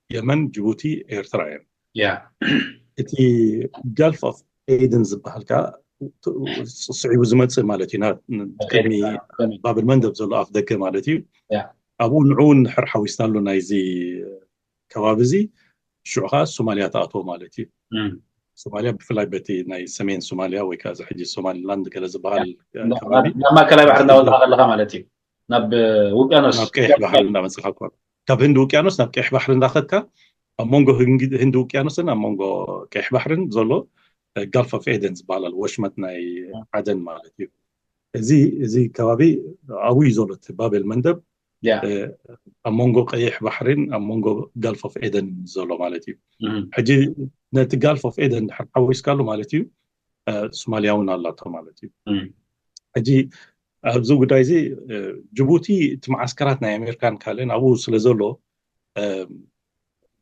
የመን፣ ጅቡቲ፣ ኤርትራ እየን። ያ እቲ ጋልፍ ኦፍ ኤደን ዝበሃል ከዓ ስዒቡ ዝመፅእ ማለት እዩ። ቅድሚ ባብል መንደብ ዘሎ ኣፍ ደገ ማለት እዩ። ኣብኡ ንዕኡ እንድሕር ሓዊስናሉ ናይዚ ከባቢ እዚ፣ ሽዑ ከዓ ሶማልያ ተኣትዎ ማለት እዩ። ሶማልያ ብፍላይ በቲ ናይ ሰሜን ሶማልያ ወይ ከዓ ሕጂ ሶማሊላንድ ገለ ዝበሃል ከባቢ ናብ ማእከላይ ባሕሪ እንዳወጣ ከለካ ማለት እዩ። ናብ ውቅያኖስ ናብ ቀይሕ ባሕሪ እንዳመፅኻ እኮ፣ ካብ ህንዲ ውቅያኖስ ናብ ቀይሕ ባሕሪ እንዳኸድካ፣ ኣብ መንጎ ህንዲ ውቅያኖስን ኣብ መንጎ ቀይሕ ባሕርን ዘሎ ጋልፍ ኦፍ ኤደን ዝበሃል ኣሎ፣ ወሽመጥ ናይ ዓደን ማለት እዩ። እዚ እዚ ከባቢ ኣብኡ እዩ ዘሎ፣ እቲ ባቤል መንደብ ኣብ መንጎ ቀይሕ ባሕሪን ኣብ መንጎ ጋልፍ ኦፍ ኤደን ዘሎ ማለት እዩ። ሕጂ ነቲ ጋልፍ ኦፍ ኤደን ድሕር ሓዊስካሉ ማለት እዩ፣ ሶማልያ እውን ኣላቶ ማለት እዩ። ሕጂ ኣብዚ ጉዳይ እዚ ጅቡቲ እቲ መዓስከራት ናይ ኣሜሪካን ካልእን ኣብኡ ስለ ዘሎ፣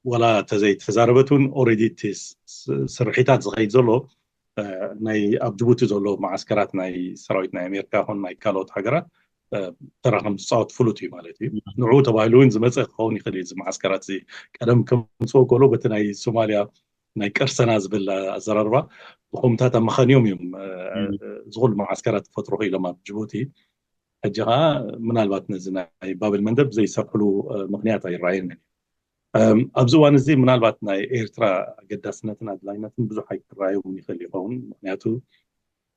ዋላ ተዘይተዛረበት እውን ኦልሬዲ እቲ ስርሒታት ዝኸይድ ዘሎ ናይ ኣብ ጅቡቲ ዘሎ መዓስከራት ናይ ሰራዊት ናይ ኣሜሪካ ይኹን ናይ ካልኦት ሃገራት ተራ ከም ዝፃወት ፍሉጥ እዩ ማለት እዩ። ንዕኡ ተባሂሉ እውን ዝመፀ ክኸውን ይኽእል እዩ። እዚ መዓስከራት እዚ ቀደም ከምፅኦ ከሎ በቲ ናይ ሶማልያ ናይ ቀርሰና ዝብል ኣዘራርባ ብኮምታት ኣመኻንዮም እዮም ዝኹሉ መዓስከራት ክፈጥሩ ክኢሎም ኣብ ጅቡቲ። ሕጂ ከዓ ምናልባት ነዚ ናይ ባብል መንደብ ዘይሰርሕሉ ምክንያት ኣይረኣየንን። ኣብዚ እዋን እዚ ምናልባት ናይ ኤርትራ ኣገዳስነትን ኣድላይነትን ብዙሕ ኣይክረኣዮም ይኽእል ይኸውን። ምክንያቱ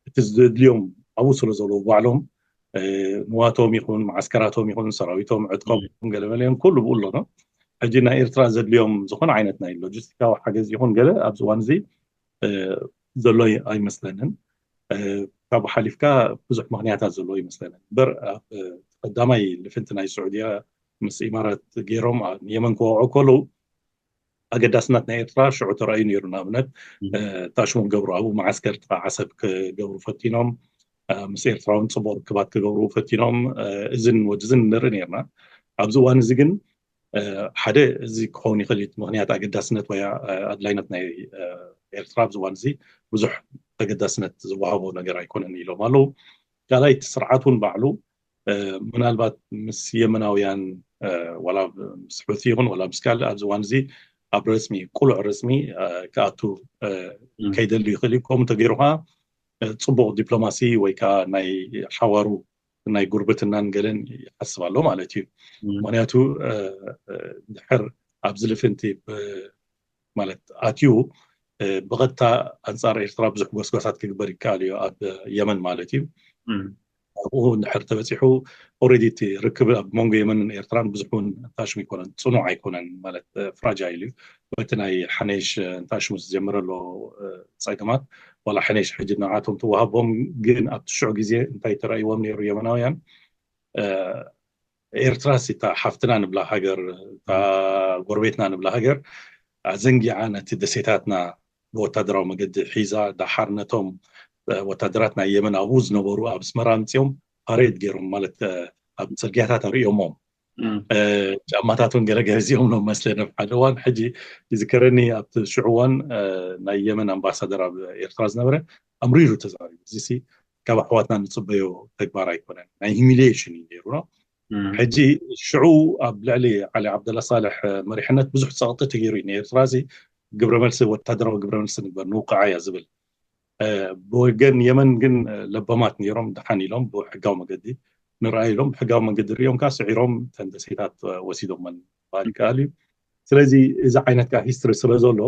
እቲ ዘድልዮም ኣብኡ ስለ ዘለዉ ባዕሎም ንዋቶም ይኹን መዓስከራቶም ይኹን ሰራዊቶም ዕጥቆም ገለመለዮም ኩሉ ብኡ ኣሎ። ሕጂ ናይ ኤርትራ ዘድልዮም ዝኾነ ዓይነት ናይ ሎጂስቲካዊ ሓገዝ ይኹን ገለ ኣብዚ እዋን እዚ ዘሎ ኣይመስለንን። ካብኡ ሓሊፍካ ብዙሕ ምክንያታት ዘለዎ ይመስለንን። እምበር ኣብ ቀዳማይ ልፍንቲ ናይ ስዑድያ ምስ ኢማራት ገይሮም ንየመን ክወቕዑ ከለዉ ኣገዳስነት ናይ ኤርትራ ሽዑ ተራእዩ ነይሩ። ንኣብነት ታሽሙ ክገብሩ ኣብኡ መዓስከር ጥቓ ዓሰብ ክገብሩ ፈቲኖም፣ ምስ ኤርትራውን ፅቡቕ ርክባት ክገብሩ ፈቲኖም። እዝን ወድዝን ንርኢ ነርና። ኣብዚ እዋን እዚ ግን ሓደ እዚ ክኸውን ይኽእል እዩ ምክንያት ኣገዳስነት ወይ ኣድላይነት ናይ ኤርትራ ኣብዚ እዋን እዚ ብዙሕ ተገዳስነት ዝወሃቦ ነገር ኣይኮነን ኢሎም ኣለዉ። ካልኣይ እቲ ስርዓት እውን ባዕሉ ምናልባት ምስ የመናውያን ዋላ ምስ ሑቲ ይኹን ዋላ ምስ ካልእ ኣብዚ እዋን እዚ ኣብ ረስሚ ቁሉዕ ረስሚ ክኣቱ ከይደሊ ይኽእል እዩ። ከምኡ እንተገይሩ ከዓ ፅቡቕ ዲፕሎማሲ ወይ ከዓ ናይ ሓዋሩ ናይ ጉርብትናን ገለን ይሓስብ ኣሎ ማለት እዩ። ምክንያቱ ድሕር ኣብዚ ልፍንቲ ማለት ኣትዩ ብቐጥታ ኣንፃር ኤርትራ ብዙሕ ጎስጓሳት ክግበር ይከኣል እዩ ኣብ የመን ማለት እዩ። ኣብኡ እንድሕር ተበፂሑ ኦልሬዲ እቲ ርክብ ኣብ መንጎ የመንን ኤርትራን ብዙሕ እውን ታሽሙ ኣይኮነን፣ ፅኑዕ ኣይኮነን ማለት ፍራጃይል እዩ። በቲ ናይ ሓነሽ እንታሽሙ ዝጀመረ ኣሎ ፀገማት ዋላ ሓነሽ ሕጂ ንዓቶም ትወሃቦም ግን ኣብቲ ሽዑ ግዜ እንታይ ተራእይዎም ነይሩ የመናውያን ኤርትራስ እታ ሓፍትና ንብላ ሃገር እታ ጎረቤትና ንብላ ሃገር ኣዘንጊዓ ነቲ ደሴታትና ብወታደራዊ መገዲ ሒዛ ደሓር ነቶም ወታደራት ናይ የመን ኣብኡ ዝነበሩ ኣብ ኣስመራ ኣምፅኦም ፓሬድ ገይሮም ማለት ኣብ ፅርግያታት ኣርእዮሞም ጫማታት እውን ገለገለ እዚኦም ሎም መስለኒ ኣብ ሓደ እዋን ሕጂ ይዝከረኒ ኣብቲ ሽዑ እዋን ናይ የመን ኣምባሳደር ኣብ ኤርትራ ዝነበረ ኣምሪሩ ተዛሪቡ። እዚ ካብ ኣሕዋትና ንፅበዮ ተግባር ኣይኮነን ናይ ሂሚሊሽን እዩ ነይሩ ነው። ሕጂ ሽዑ ኣብ ልዕሊ ዓሊ ዓብደላ ሳልሕ መሪሕነት ብዙሕ ፀቕጢ ተገይሩ እዩ ንኤርትራ እዚ ግብረ መልሲ ወታደራዊ ግብረ መልሲ ንግበር ንውቅዓ እያ ዝብል ብወገን የመን ግን ለባማት ነይሮም ደሓን ኢሎም ብሕጋዊ መገዲ ንርኣይ ኢሎም ብሕጋዊ መገዲ ሪኦም ከዓ ስዒሮም ተን ደሴታት ወሲዶመን ባል ይከኣል እዩ። ስለዚ እዚ ዓይነት ከዓ ሂስትሪ ስለ ዘሎ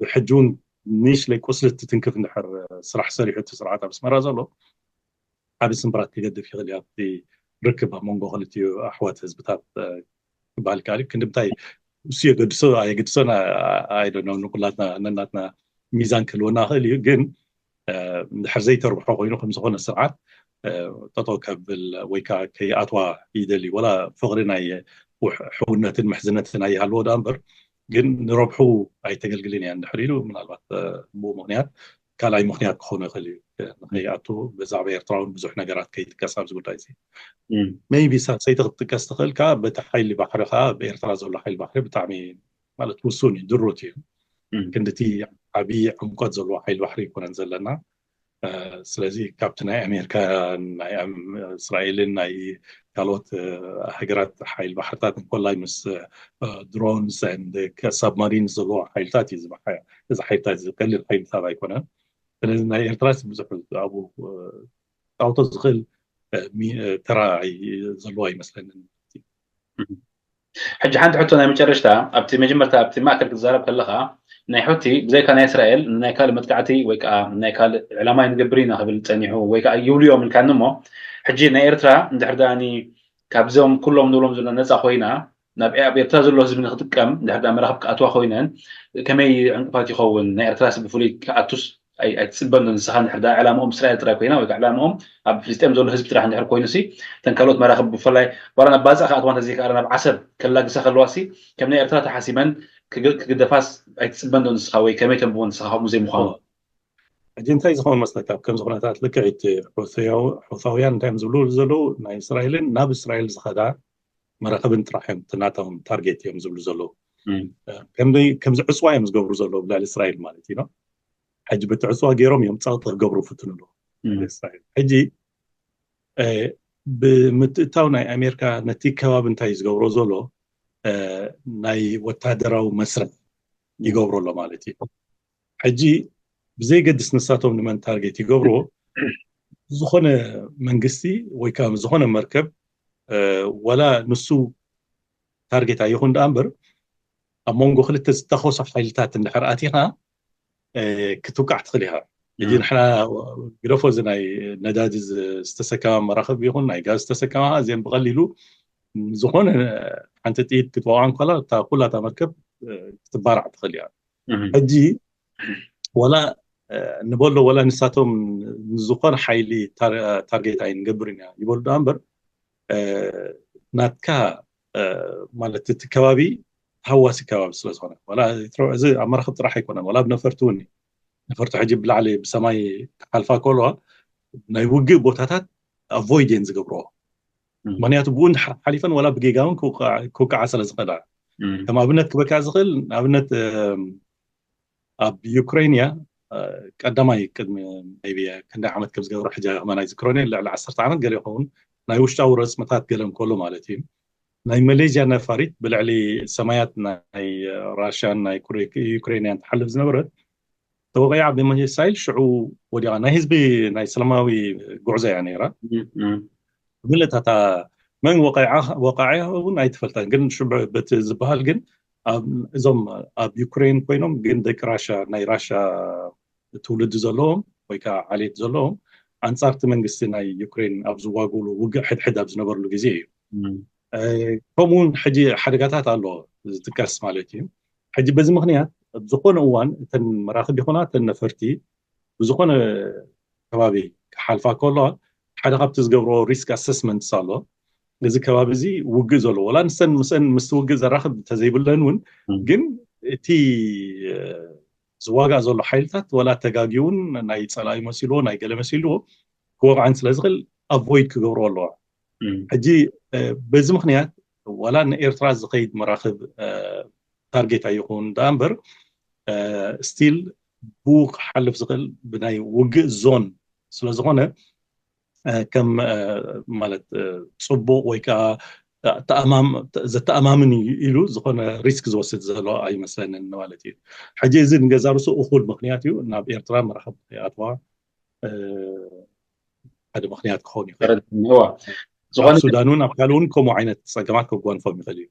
ብሕጂ እውን ንእሽለይ ቁስሊ ትትንክፍ እንድሕር ስራሕ ሰሪሑ እቲ ስርዓት ኣብ ኣስመራ ዘሎ ዓቢ ስምብራት ክገድፍ ይኽእል እዩ ኣብቲ ርክብ ኣብ መንጎ ክልቲኡ ኣሕዋት ህዝብታት ክበሃል ይከኣል እዩ። ክንዲ ምንታይ እሱ የገድሶ ኣየገድሶን ኣይደኖ ንኩላትና ነናትና ሚዛን ክህልወና ይኽእል እዩ። ግን እንድሕር ዘይተርብሖ ኮይኑ ከም ዝኾነ ስርዓት ጠጠው ከብል ወይ ከዓ ከይኣትዋ ይደሊ። ወላ ፍቕሪ ናይ ሕውነትን ምሕዝነትን ኣይሃልዎ ዳ እምበር ግን ንረብሑ ኣይተገልግልን እያ እንድሕር ኢሉ ምናልባት ብኡ ምክንያት ካልኣይ ምክንያት ክኾኑ ይኽእል እዩ። ንኸይኣቱ ብዛዕባ ኤርትራ እውን ብዙሕ ነገራት ከይጥቀስ ኣብዚ ጉዳይ እዚ ሜይቢ ሳልሰይቲ ክትጥቀስ ትኽእል ከዓ በቲ ሓይሊ ባሕሪ ከዓ ብኤርትራ ዘሎ ሓይሊ ባሕሪ ብጣዕሚ ማለት ውሱን እዩ፣ ድሩት እዩ። ክንድቲ ዓብዪ ዕምቆት ዘለዎ ሓይሊ ባሕሪ ይኮነን ዘለና። ስለዚ ካብቲ ናይ ኣሜሪካ ናይ እስራኤልን ናይ ካልኦት ሃገራት ሓይሊ ባሕርታት እንኮላይ ምስ ድሮንስ ሳብማሪን ዘለዎ ሓይልታት እዩ እዚ ሓይልታት እዚ ቀሊል ሓይልታት ኣይኮነን። ስለዚ ናይ ኤርትራ ብዙሕ ኣብኡ ፃውቶ ዝኽእል ተራ ዘለዎ ኣይመስለንን። ሕጂ ሓንቲ ሕቶ ናይ መጨረሽታ ኣብቲ መጀመርታ ኣብቲ ማእከል ክትዛረብ ከለኻ ናይ ሑቲ ብዘይካ ናይ እስራኤል ናይ ካልእ መጥቃዕቲ ወይ ከዓ ናይ ካልእ ዕላማ ንገብር ኢና ክብል ፀኒሑ ወይ ከዓ ይብሉ እዮም ኢልካኒ እሞ ሕጂ ናይ ኤርትራ እንድሕር ዳኒ ካብዞም ኩሎም ንብሎም ዘለና ነፃ ኮይና ናብ ኣብ ኤርትራ ዘሎ ህዝቢ ንክጥቀም እንድሕር ዳ መራኽብ ክኣትዋ ኮይነን ከመይ ዕንቅፋት ይኸውን? ናይ ኤርትራስ ብፍሉይ ክኣቱስ ኣይትፅበን ንስኻ እንድሕር ዕላምኦም እስራኤል ጥራይ ኮይና ወይ ዕላምኦም ኣብ ፍልስጤም ዘሎ ህዝቢ ጥራሕ እንድሕር ኮይኑ ሲ እተን ካልኦት መራኽብ ብፍላይ ዋላ ናብ ባፅዕ ክኣትዋ እንተዘይከኣለ ናብ ዓሰብ ከላግሳ ከለዋ ሲ ከም ናይ ኤርትራ ተሓሲበን ክግደፋስ ኣይትፅበን ዶ ንስኻ ወይ ከመይ ተንብቦ ንስኻ ከምኡ ዘይምዃኑ? ሕጂ እንታይ ዝኸውን መስለካ? ከምዚ ኩነታት ልክዕ እቲ ሑታውያን እንታይ እዮም ዝብሉ ዘለዉ ናይ እስራኤልን ናብ እስራኤል ዝኸዳ መራኽብን ጥራሕ እዮም ናቶም ታርጌት እዮም ዝብሉ ዘለዉ። ከምዚ ዕፅዋ እዮም ዝገብሩ ዘለዉ ብላዕሊ እስራኤል ማለት እዩ። ሕጂ በቲ ዕፅዋ ገይሮም እዮም ፀቕጢ ክገብሩ ፍትኑ ኣለዉ እስራኤል። ሕጂ ብምትእታው ናይ ኣሜሪካ ነቲ ከባቢ እንታይ ዝገብሮ ዘሎ ናይ ወታደራዊ መስርሕ ይገብሮ ኣሎ ማለት እዩ። ሕጂ ብዘይገድስ ንሳቶም ንመን ታርጌት ይገብርዎ ዝኾነ መንግስቲ ወይ ከዓ ዝኾነ መርከብ ወላ ንሱ ታርጌት ኣይኹን ደኣ እምበር ኣብ መንጎ ክልተ ዝተኸሱ ሓይልታት እንድሕር ኣቲኻ ክትውቃዕ ትኽእል ኢኻ። ሕጂ ንሕና ግደፎ እዚ ናይ ነዳዲ ዝተሰከማ መራኽብ ይኹን ናይ ጋዝ ዝተሰከማ እዚአን ብቐሊሉ ዝኾነ ሓንቲ ጥይት ክትወቕዓ እንከላ እታ ኩላ እታ መርከብ ክትባራዕ ትኽእል እያ። ሕጂ ወላ ንበሎ ወላ ንሳቶም ንዝኾነ ሓይሊ ታርጌት ኣይንገብርን ኢና ይበሉ ደኣ እምበር ናትካ ማለት እቲ ከባቢ ተሃዋሲ ከባቢ ስለዝኾነ እዚ ኣብ መራኽብ ጥራሕ ኣይኮነን፣ ወላ ኣብ ነፈርቲ እውን ነፈርቲ ሕጂ ብላዕሊ ብሰማይ ክሓልፋ ከለዋ ናይ ውግእ ቦታታት ኣቮይድ እየን ዝገብርኦ። ምክንያቱ ብኡ ሓሊፈን ወላ ብጌጋ እውን ክውቅዓ ስለ ዝኽእላ ከም ኣብነት ክበካ ዝኽእል ኣብነት ኣብ ዩክሬን እያ ቀዳማይ ቅድሚ ክንደይ ዓመት ከም ዝገበረ ሕጂ ከማን ኣይዝክሮን እየ ልዕሊ ዓሰርተ ዓመት ገለ ይኸውን ናይ ውሽጣዊ ረፅምታት ገለ እንከሎ ማለት እዩ ናይ መሌዥያ ነፋሪት ብልዕሊ ሰማያት ናይ ራሽያን ናይ ዩክሬንያን ትሓልፍ ዝነበረት ተወቂዓ ብመሳይል ሽዑ ወዲቓ ናይ ህዝቢ ናይ ሰላማዊ ጉዕዞ እያ ነይራ። ምልእታታ መን ወቃዒ እውን ኣይትፈልጠን ግን ሽዑ በቲ ዝበሃል ግን እዞም ኣብ ዩክሬን ኮይኖም ግን ደቂ ራሻ ናይ ራሻ ትውልዲ ዘለዎም ወይ ከዓ ዓሌት ዘለዎም ኣንፃርቲ መንግስቲ ናይ ዩክሬን ኣብ ዝዋግሉ ውግእ ሕድሕድ ኣብ ዝነበርሉ ግዜ እዩ። ከምኡውን ሕጂ ሓደጋታት ኣሎ ዝጥቀስ ማለት እዩ። ሕጂ በዚ ምክንያት ኣብ ዝኾነ እዋን እተን መራኽብ ይኾና እተን ነፈርቲ ብዝኾነ ከባቢ ክሓልፋ ከለዋ ሓደ ካብቲ ዝገብሮ ሪስክ ኣሰስመንትስ ኣሎ። እዚ ከባቢ እዚ ውግእ ዘሎ ወላ ንሰን ምስአን ምስቲ ውግእ ዘራኽብ እንተዘይብለን እውን ግን እቲ ዝዋጋእ ዘሎ ሓይልታት ወላ ተጋጊውን ናይ ፀላኢ መሲልዎ ናይ ገለ መሲልዎ ክወቕዐን ስለ ዝኽእል ኣቮይድ ክገብርዎ ኣለዋ። ሕጂ በዚ ምክንያት ዋላ ንኤርትራ ዝኸይድ መራኽብ ታርጌት ኣይኹን ደኣ እምበር ስቲል ብኡ ክሓልፍ ዝኽእል ብናይ ውግእ ዞን ስለዝኾነ ከም ማለት ፅቡቕ ወይ ከዓ ዘተኣማምን ኢሉ ዝኾነ ሪስክ ዝወስድ ዘሎ ኣይመስለንን ማለት እዩ። ሕጂ እዚ ንገዛ ርሱ እኹል ምክንያት እዩ ናብ ኤርትራ መራኽብ ከይኣትዋ ሓደ ምክንያት ክኸውን ይኽእል። ዝኾነ ሱዳን እውን ኣብ ካልእ እውን ከምኡ ዓይነት ፀገማት ከጓንፎም ይኽእል እዩ።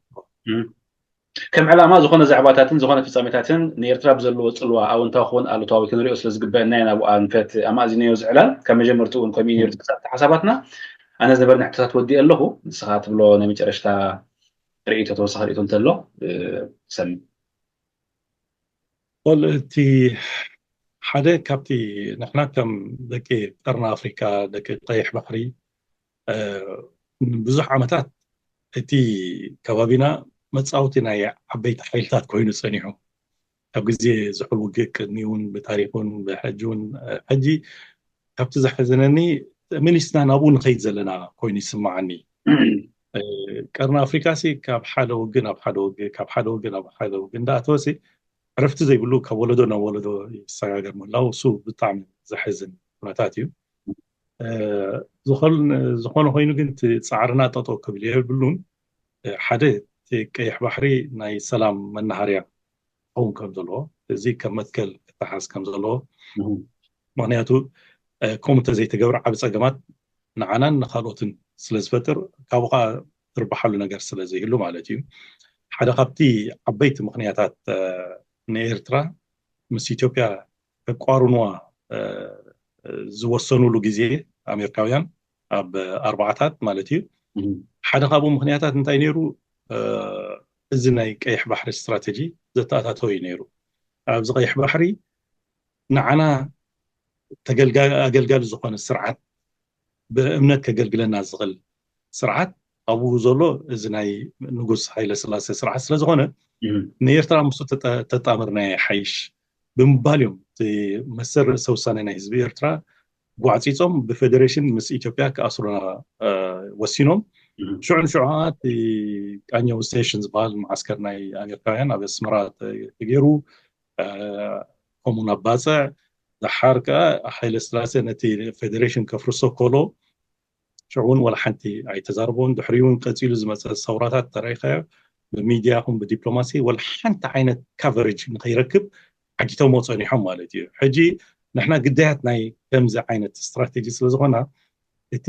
ከም ዕላማ ዝኾነ ዛዕባታትን ዝኾነ ፍጻሜታትን ንኤርትራ ብዘለዎ ጽልዋ ኣወንታዊ ክኾን ኣሉታዊ ክንሪኦ ስለ ዝግበአና ኢና። ኣብኡ ኣንፈት ኣማእዚነዮ ዝዕላል ካብ መጀመርትኡ እውን ከምኡ እዩ ነይሩ። ተሳትፎ ሓሳባትና ኣነ ዝነበርኒ ሕቶታት ወዲእ ኣለኹ። ንስኻ ትብሎ ናይ መጨረሽታ ርእይቶ፣ ተወሳኺ ርእይቶ እንተሎ ሰሚ። ወል እቲ ሓደ ካብቲ ንሕና ከም ደቂ ቀርኒ ኣፍሪካ፣ ደቂ ቀይሕ ባሕሪ ብዙሕ ዓመታት እቲ ከባቢና መፃወቲ ናይ ዓበይቲ ሓይልታት ኮይኑ ፀኒሑ፣ ካብ ግዜ ዝሑል ውግእ ቅድሚውን ብታሪክን ብሕጂውን ሕጂ ካብቲ ዘሕዝነኒ መሊስና ናብኡ ንኸይድ ዘለና ኮይኑ ይስማዓኒ። ቀርኒ ኣፍሪካ ሲ ካብ ሓደ ውግእ ናብ ሓደ ውግእ፣ ካብ ሓደ ውግእ ናብ ሓደ ውግእ እንዳኣተወ ሲ ዕረፍቲ ዘይብሉ ካብ ወለዶ ናብ ወለዶ ይሰጋገር ምህላው እሱ ብጣዕሚ ዘሕዝን ኩነታት እዩ። ዝኾነ ኮይኑ ግን እቲ ፃዕርና ጠጠው ክብል የብሉን። ሓደ እቲ ቀይሕ ባሕሪ ናይ ሰላም መናሃርያ ክኸውን ከም ዘለዎ፣ እዚ ከም መትከል ክተሓዝ ከም ዘለዎ፣ ምክንያቱ ከምኡ እንተዘይተገብረ ዓብ ፀገማት ንዓናን ንካልኦትን ስለ ዝፈጥር ካብኡ ከዓ ትርብሓሉ ነገር ስለ ዘይህሉ ማለት እዩ። ሓደ ካብቲ ዓበይቲ ምክንያታት ንኤርትራ ምስ ኢትዮጵያ ከቋርንዋ ዝወሰኑሉ ግዜ ኣሜሪካውያን ኣብ ኣርባዓታት ማለት እዩ። ሓደ ካብኡ ምክንያታት እንታይ ነይሩ? እዚ ናይ ቀይሕ ባሕሪ ስትራተጂ ዘተኣታተው እዩ ነይሩ። ኣብዚ ቀይሕ ባሕሪ ንዓና ኣገልጋሊ ዝኾነ ስርዓት ብእምነት ከገልግለና ዝኽእል ስርዓት ኣብኡ ዘሎ እዚ ናይ ንጉስ ሃይለ ስላሴ ስርዓት ስለዝኾነ ንኤርትራ ምስኡ ተጣምርና ይሓይሽ ብምባል እዮም። እቲ መሰል ርእሰ ውሳኔ ናይ ህዝቢ ኤርትራ ጓዕፂፆም ብፌዴሬሽን ምስ ኢትዮጵያ ክኣስሩና ወሲኖም። ሽዑ ንሽዑ ከዓ እቲ ቃኘው ስቴሽን ዝበሃል መዓስከር ናይ ኣሜሪካውያን ኣብ ኣስመራ ተገይሩ። ከምኡ ናብ ባፅዕ ደሓር ከዓ ሃይለ ስላሴ ነቲ ፌዴሬሽን ከፍርሶ ከሎ ሽዑ እውን ወላ ሓንቲ ኣይተዛረቦን። ድሕሪኡ እውን ቀፂሉ ዝመፀ ሰውራታት ተረኢኻዮ ብሚድያ ኹን ብዲፕሎማሲ ወላ ሓንቲ ዓይነት ካቨሬጅ ንኸይረክብ ዓጊቶሞ ፀኒሖም ማለት እዩ። ሕጂ ንሕና ግዳያት ናይ ከምዚ ዓይነት ስትራቴጂ ስለዝኾና እቲ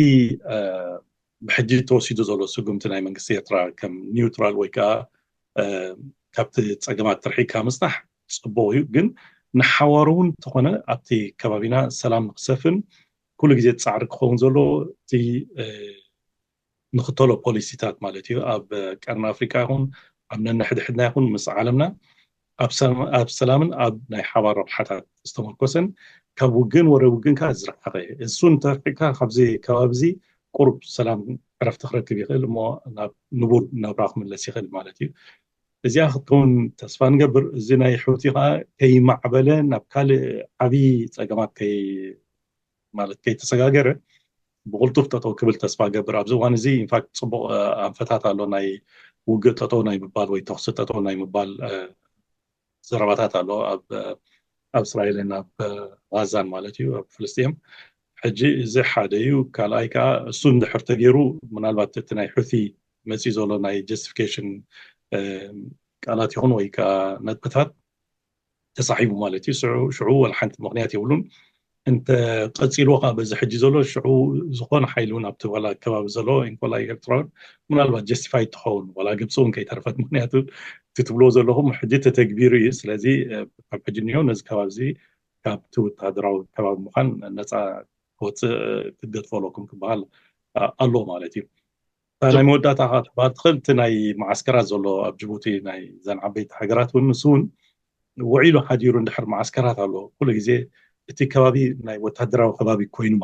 ብሕጂ ተወሲዱ ዘሎ ስጉምቲ ናይ መንግስቲ ኤርትራ ከም ኒውትራል ወይ ከዓ ካብቲ ፀገማት ተርሒካ ምፅናሕ ፅቡቅ እዩ። ግን ንሓዋሩ እውን እንተኾነ ኣብቲ ከባቢና ሰላም ንክሰፍን ኩሉ ግዜ ፃዕሪ ክኸውን ዘሎ እቲ ንክተሎ ፖሊሲታት ማለት እዩ። ኣብ ቀርኒ ኣፍሪካ ይኹን ኣብ ነንሕድሕድና ይኹን ምስ ዓለምና ኣብ ሰላምን ኣብ ናይ ሓባር ረብሓታት ዝተመርኮሰን ካብ ውግን ወረ ውግን ከዓ ዝረሓቀ እሱ እንተርሒቅካ ካብዚ ከባቢ እዚ ቁሩብ ሰላም ዕረፍቲ ክረክብ ይኽእል እሞ ናብ ንቡር ናብራ ክምለስ ይኽእል ማለት እዩ። እዚኣ ክትከውን ተስፋ ንገብር። እዚ ናይ ሑቲ ከዓ ከይማዕበለ ናብ ካልእ ዓብዪ ፀገማት ማለት ከይተሰጋገረ ብቕልጡፍ ጠጠው ክብል ተስፋ ገብር። ኣብዚ እዋን እዚ ኢንፋክት ፅቡቅ ኣንፈታት ኣሎ ናይ ውግእ ጠጠው ናይ ምባል ወይ ተኽሲ ጠጠው ናይ ምባል ዘረባታት ኣሎ ኣብ እስራኤልን ኣብ ጋዛን ማለት እዩ ኣብ ፍልስጤም። ሕጂ እዚ ሓደ እዩ። ካልኣይ ከዓ እሱ እንድሕር ተገይሩ ምናልባት እቲ ናይ ሑቲ መፅኡ ዘሎ ናይ ጀስቲፊኬሽን ቃላት ይኹን ወይ ከዓ ነጥብታት ተሳሒቡ ማለት እዩ። ሽዑ ወላ ሓንቲ ምክንያት የብሉን። እንተ ቀፂልዎ ከዓ በዚ ሕጂ ዘሎ ሽዑ ዝኾነ ሓይሊ እውን ኣብቲ ዋላ ከባቢ ዘሎ እንኮላይ ኤርትራውን ምናልባት ጀስቲፋይ ትኸውን ዋላ ግብፂ እውን ከይተረፈት ምክንያቱ እቲ ትብልዎ ዘለኹም ሕጂ ተተግቢሩ እዩ። ስለዚ ካብ ሕጂ እኒኦ ነዚ ከባቢ እዚ ካብቲ ወታደራዊ ከባቢ ምዃን ነፃ ክወፅእ ክትገድፎ ኣለኩም ክበሃል ኣሎ ማለት እዩ። ናይ መወዳእታ ክትበሃል ትኽእል እቲ ናይ መዓስከራት ዘሎ ኣብ ጅቡቲ ናይ ዘን ዓበይቲ ሃገራት እውን ንሱ እውን ውዒሉ ሓዲሩ እንድሕር መዓስከራት ኣሎ ኩሉ ግዜ እቲ ከባቢ ናይ ወታደራዊ ከባቢ ኮይኑ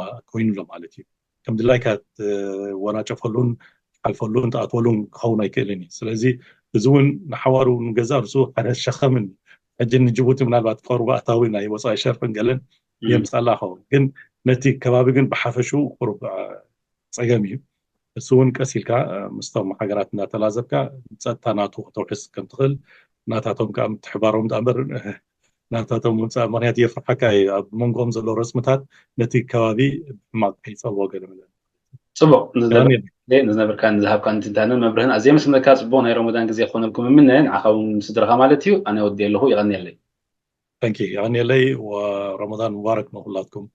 ኣሎ ማለት እዩ። ከም ድላይካ ትወናጨፈሉን ትሓልፈሉን ትኣትወሉን ክኸውን ኣይክእልን እዩ። ስለዚ እዚ እውን ንሓዋሩ ንገዛ ርሱ ሓደ ሸኸምን ሕጂ ንጅቡቲ ምናልባት ቀርቡ ኣታዊ ናይ ወፃኢ ሸርፍን ገለን የምፃላ ኸውን ግን ነቲ ከባቢ ግን ብሓፈሽኡ ቁሩብ ፀገም እዩ። እሱ እውን ቀስ ኢልካ ምስቶም ሃገራት እናተላዘብካ ፀጥታ ናቱ ከተውሕስ ከም ትኽእል ናታቶም ከዓ ምትሕባሮም ዳኣ እምበር ናታቶም ምምፃእ ምክንያት የፍርሓካ እዩ። ኣብ መንጎኦም ዘሎ ረፅምታት ነቲ ከባቢ ብሕማቅ ከይፀልዎ ገለ መለ። ፅቡቅ ንዝነበርካን ዝሃብካን ትንታነን መብርህን ኣዝየ መስመካ ፅቡቅ ናይ ረመዳን ግዜ ክኾነልኩም እምነ ንዓኻ እውን ስድራኻ ማለት እዩ። ኣነ ወዲ ኣለኹ ይቐንየለይ። ተንኪ ይቐንየለይ። ረመዳን ሙባረክ ንኩላትኩም።